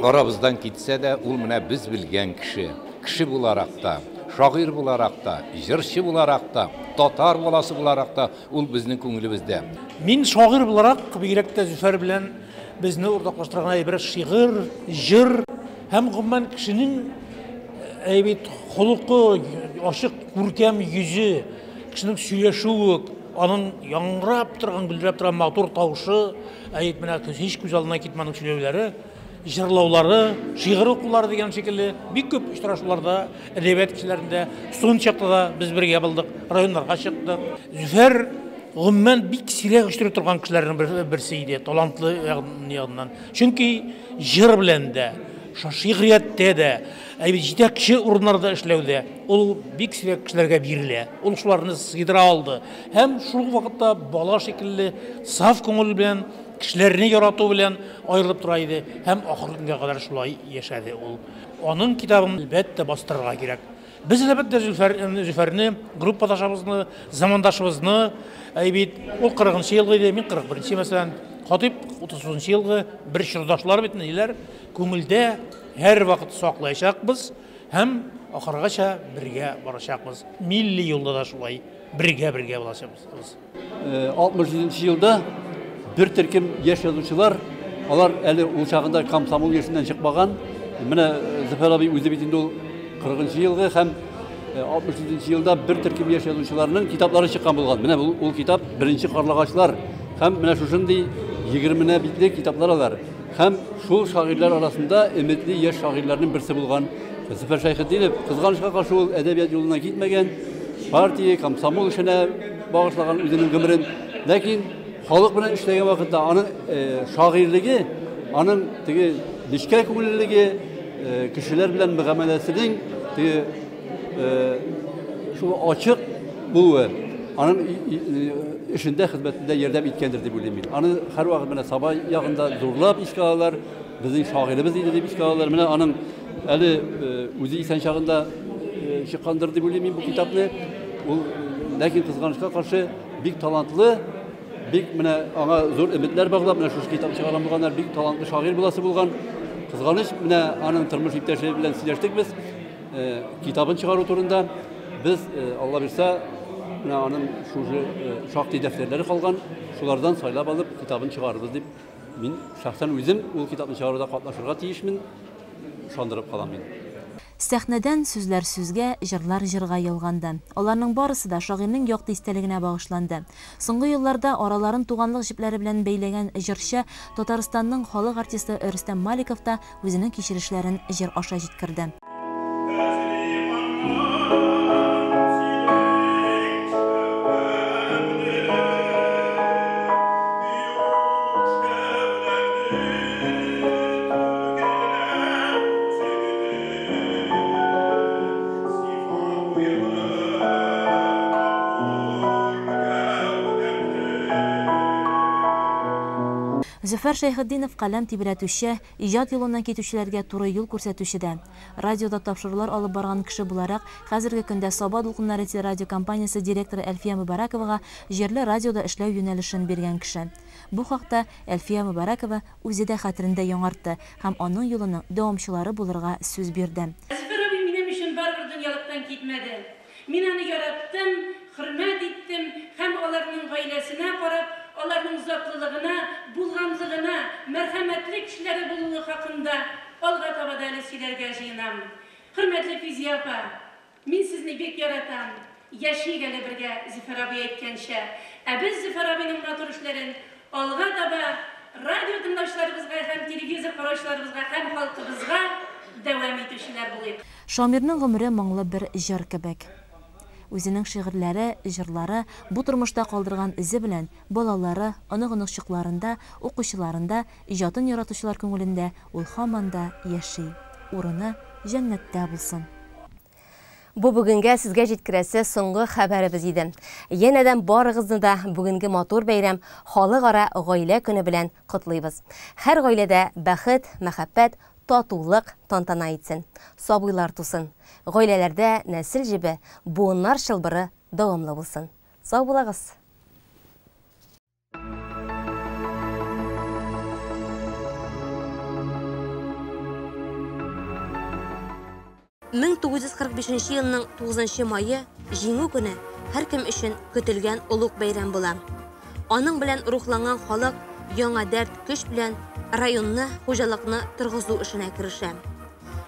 арабыздан китсә дә, ул менә без белгән кеше. Кеше буларак та, шагыйрь буларак та, җырчы буларак та, татар баласы буларак та ул безнең күңелебездә. Мин шагыйрь буларак, бигрәк тә Зөфәр белән Безне уртаклаштырган әйбер шигырь, җыр һәм гомумән кешенең әйбит холкы, ачык күркәм йөзе, кешенең сөйләшүе, аның яңгырап торган, гөлдерәп торган матур тавышы, әйт менә һич күз алдына китми аның сөйләүләре, җырлаулары, шигырь укулары дигән шикелле бик күп очрашуларда, әдәбият кешеләрендә, студент чакта да без бергә булдык, районнарга чыктык. Зөфәр гомумән бик сирәк очрый торган кешеләрнең берсе иде, талантлы ягыннан. Чөнки җыр белән дә, шигърияттә дә, әйбәт җитәкче урыннарда эшләүдә ул бик сирәк кешеләргә бирелә. Ул шуларны сыйдыра алды. Һәм шул ук вакытта бала шикелле саф күңел белән, кешеләрне ярату белән аерылып тора иде һәм ахыргы көнгә кадәр шулай яшәде ул. Аның китабын, әлбәттә, бастырырга кирәк. Без, әлбәттә, Зөлфәр, Зөфәрне, группадашыбызны, замандашыбызны, әй бит, ул 40 нчы елгы иде, мин 41 нче, мәсәлән, Хатыйп 39 нчы елгы, бер чордашлар бит, ниләр, күңелдә һәрвакыт саклаячакбыз һәм ахыргача бергә барачакбыз. Милли юлда да шулай бергә-бергә булачакбыз. 67 нче елда бер төркем яшь язучылар, алар әле ул чагында комсомол яшеннән чыкмаган. Менә Зөфәр абый үзе бит инде ул 40 нчы елгы һәм 67 нче елда бер төркем яшь язучыларның китаплары чыккан булган. Менә ул, ул китап Беренче карлыгачлар һәм менә шушындый 20 битле китаплар алар. Һәм шул шагыйрьләр арасында өметле яшь шагыйрьләрнең берсе булган Зөфәр Шәйхетдинов. Кызганычка каршы, ул әдәбият юлыннан китмәгән, партия, комсомол эшенә багышлаган үзенең гомерен. Ләкин халык белән эшләгән вакытта аның шагыйрьлеге, аның теге нечкә күңеллелеге, кешеләр белән мөгамәләсенең теге шул ачык булуы аның эшендә, хезмәтендә ярдәм иткәндер дип уйлыйм мин. Аны һәрвакыт менә Саба ягында зурлап искә алалар, безнең шагыйребез иде дип искә алалар. Менә аның әле үзе исән чагында чыккандыр дип уйлыйм мин бу китапны. Ул ләкин кызганычка каршы бик талантлы, бик менә аңа зур өметләр баглап, менә шушы китап чыгарган булганнар, бик талантлы шагыйрь буласы булган. Кызганыч, менә аның тормыш иптәше белән сөйләштек без. Китабын чыгару турында без, Алла бирсә, менә аның шушы шактый дәфтәрләре калган, шулардан сайлап алып китабын чыгарырбыз дип, мин шәхсән үзем ул китапны чыгаруда катнашырга тиешмен, ышандырып калам мин. Сәхнәдән сүзләр сүзгә, җырлар җырга ялганды. Аларның барысы да шагыйрьнең якты истәлегенә багышланды. Соңгы елларда араларын туганлык җепләре белән бәйләгән җырчы, Татарстанның халык артисты Рөстәм Маликов та үзенең кичерешләрен җыр аша җиткерде. Зөфәр Шәйхетдинов каләм тибрәтүче, Иҗат юлыннан китүчеләргә туры юл күрсәтүче дә. Радиода тапшырулар алып барган кеше буларак, хәзерге көндә Саба дулкыннары телерадиокомпаниясе директоры Әлфия Мөбарәковага җирле радиода эшләү юнәлешен биргән кеше. Бу хакта Әлфия Мөбарәкова үзе дә хәтерендә яңартты һәм аның юлының дәвамчылары булырга сүз бирде. Зөфәр абый минем өчен барыбер дөньялыктан китмәде. Мин аны яраттым, хөрмәт иттем һәм аларның гаиләсенә карап, аларның затлылыгына, булганлыгына, мәрхәмәтле кешеләре булуы хакында алга таба да әле сөйләргә җыенам. Хөрмәтле Физия апа, мин сезне бик яратам. Яшик әле бергә, Зөфәр абый әйткәнчә. Ә без Зөфәр абыйның матур эшләрен алга таба радио тыңлаучыларыбызга һәм телевизор караучыларыбызга һәм халкыбызга дәвам итүчеләр булыйк. Шамирның гомере моңлы бер җыр кебек. Үзенең шигырьләре, җырлары, бу тормышта калдырган эзе белән балалары, онык-оныкчыкларында, укучыларында, иҗатын яратучылар күңелендә ул һаман да яши. Урыны җәннәттә булсын. Бу бүгенгә сезгә җиткерәсе соңгы хәбәребез иде. Янәдән барыгызны да бүгенге матур бәйрәм, Халыкара гаилә көне белән котлыйбыз. Һәр гаиләдә бәхет, мәхәббәт, татулык тантана итсен. Сабыйлар тусын. Гаиләләрдә нәсел җебе, буыннар чылбыры дәвамлы булсын. Сау булыгыз! 1945 елның 9 мае Җиңү көне һәркем өчен көтелгән олуг бәйрәм була. Аның белән рухланган халык яңа дәрт, көч белән районны, хуҗалыкны торгызу эшенә керешә.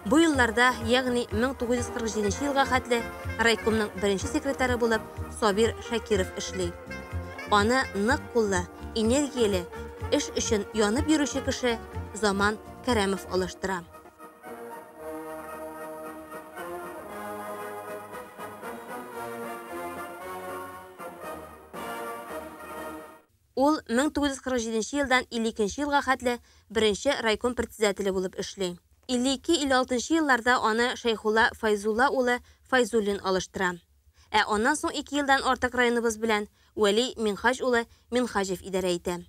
Бу елларда, ягъни 1947 елга хәтле райкомның беренче секретаре булып Сабир Шакиров эшли. Аны нык куллы, энергияле, эш өчен янып йөрүче кеше Заман Кәрәмов алыштыра. Ул 1947 нче елдан 52 нче елга хәтле беренче райком председателе булып эшли. 52-56 нчы елларда аны Шәйхулла Фәйзулла улы Фәйзуллин алыштыра. Ә аннан соң ике елдан артык районыбыз белән Вәли Минһаҗ улы Минһаҗев идарә итә.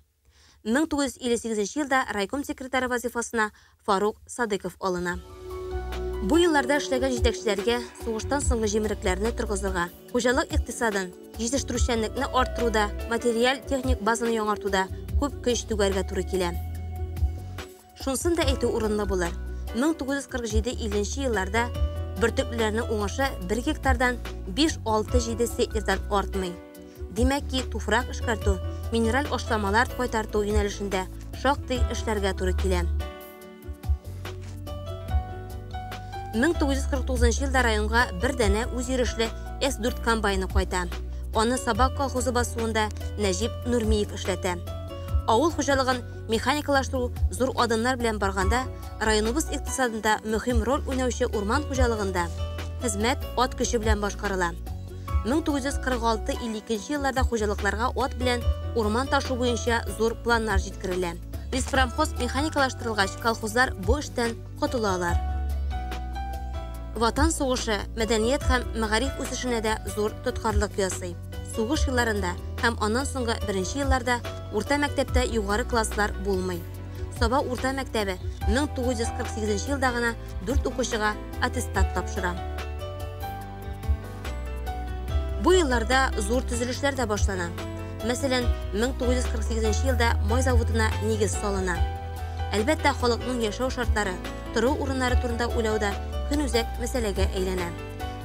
1958 елда райком секретаре вазыйфасына Фарук Садыков алына. Бу елларда эшләгән җитәкчеләргә сугыштан соңгы җимерекләрне торгызырга, хуҗалык икътисадын, җитештерүчәнлекне арттыруда, материаль-техник базаны яңартуда күп көч түгәргә туры килә. Шунсын да әйтү урынлы булыр, 1947-50 нче елларда бөртеклеләрнең уңышы бер гектардан 5, 6, 7 центнердан артмый. Димәк ки, туфрак эшкәртү, минераль ашламалар кайтарту юнәлешендә шактый эшләргә туры килә. 1949 елда районга бер данә үзйөрешле С-4 комбайны кайта. Аны Саба колхозы басуында Нәҗип Нурмиев эшләтә. Авыл хуҗалыгын механикалаштыру зур адымнар белән барганда, районыбыз икътисадында мөһим роль уйнаучы урман хуҗалыгында хезмәт ат көче белән башкарыла. 1946-52 елларда хуҗалыкларга ат белән урман ташу буенча зур планнар җиткерелә. Леспромхоз механикалаштырылгач, колхозлар бу эштән котылалар. Ватан сугышы мәдәният һәм мәгариф үсешенә дә зур тоткарлык ясый. Сугыш елларында һәм аннан соңгы беренче елларда урта мәктәптә югары класслар булмый. Саба урта мәктәбе 1948 елда гына дүрт укучыга аттестат тапшыра. Бу елларда зур төзелешләр дә башлана. Мәсәлән, 1948 елда май заводына нигез салына. Әлбәттә, халыкның яшәү шартлары, тору урыннары турында уйлау да көнүзәк мәсьәләгә әйләнә.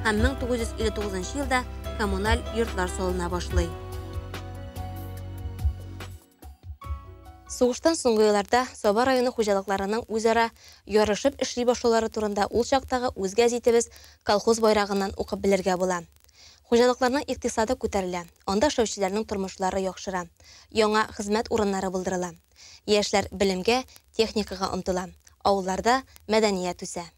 Һәм 1959 елда коммуналь йортлар салына башлый. Сугыштан соңгы елларда Саба районы хуҗалыкларының үзара ярышып эшли башлаулары турында ул чактагы үз гәзитебез Колхоз байрагыннан укып белергә була. Хуҗалыкларның икътисады күтәрелә, анда эшләүчеләрнең тормышлары яхшыра, яңа хезмәт урыннары булдырыла. Яшьләр белемгә, техникага омтыла, авылларда мәдәният үсә.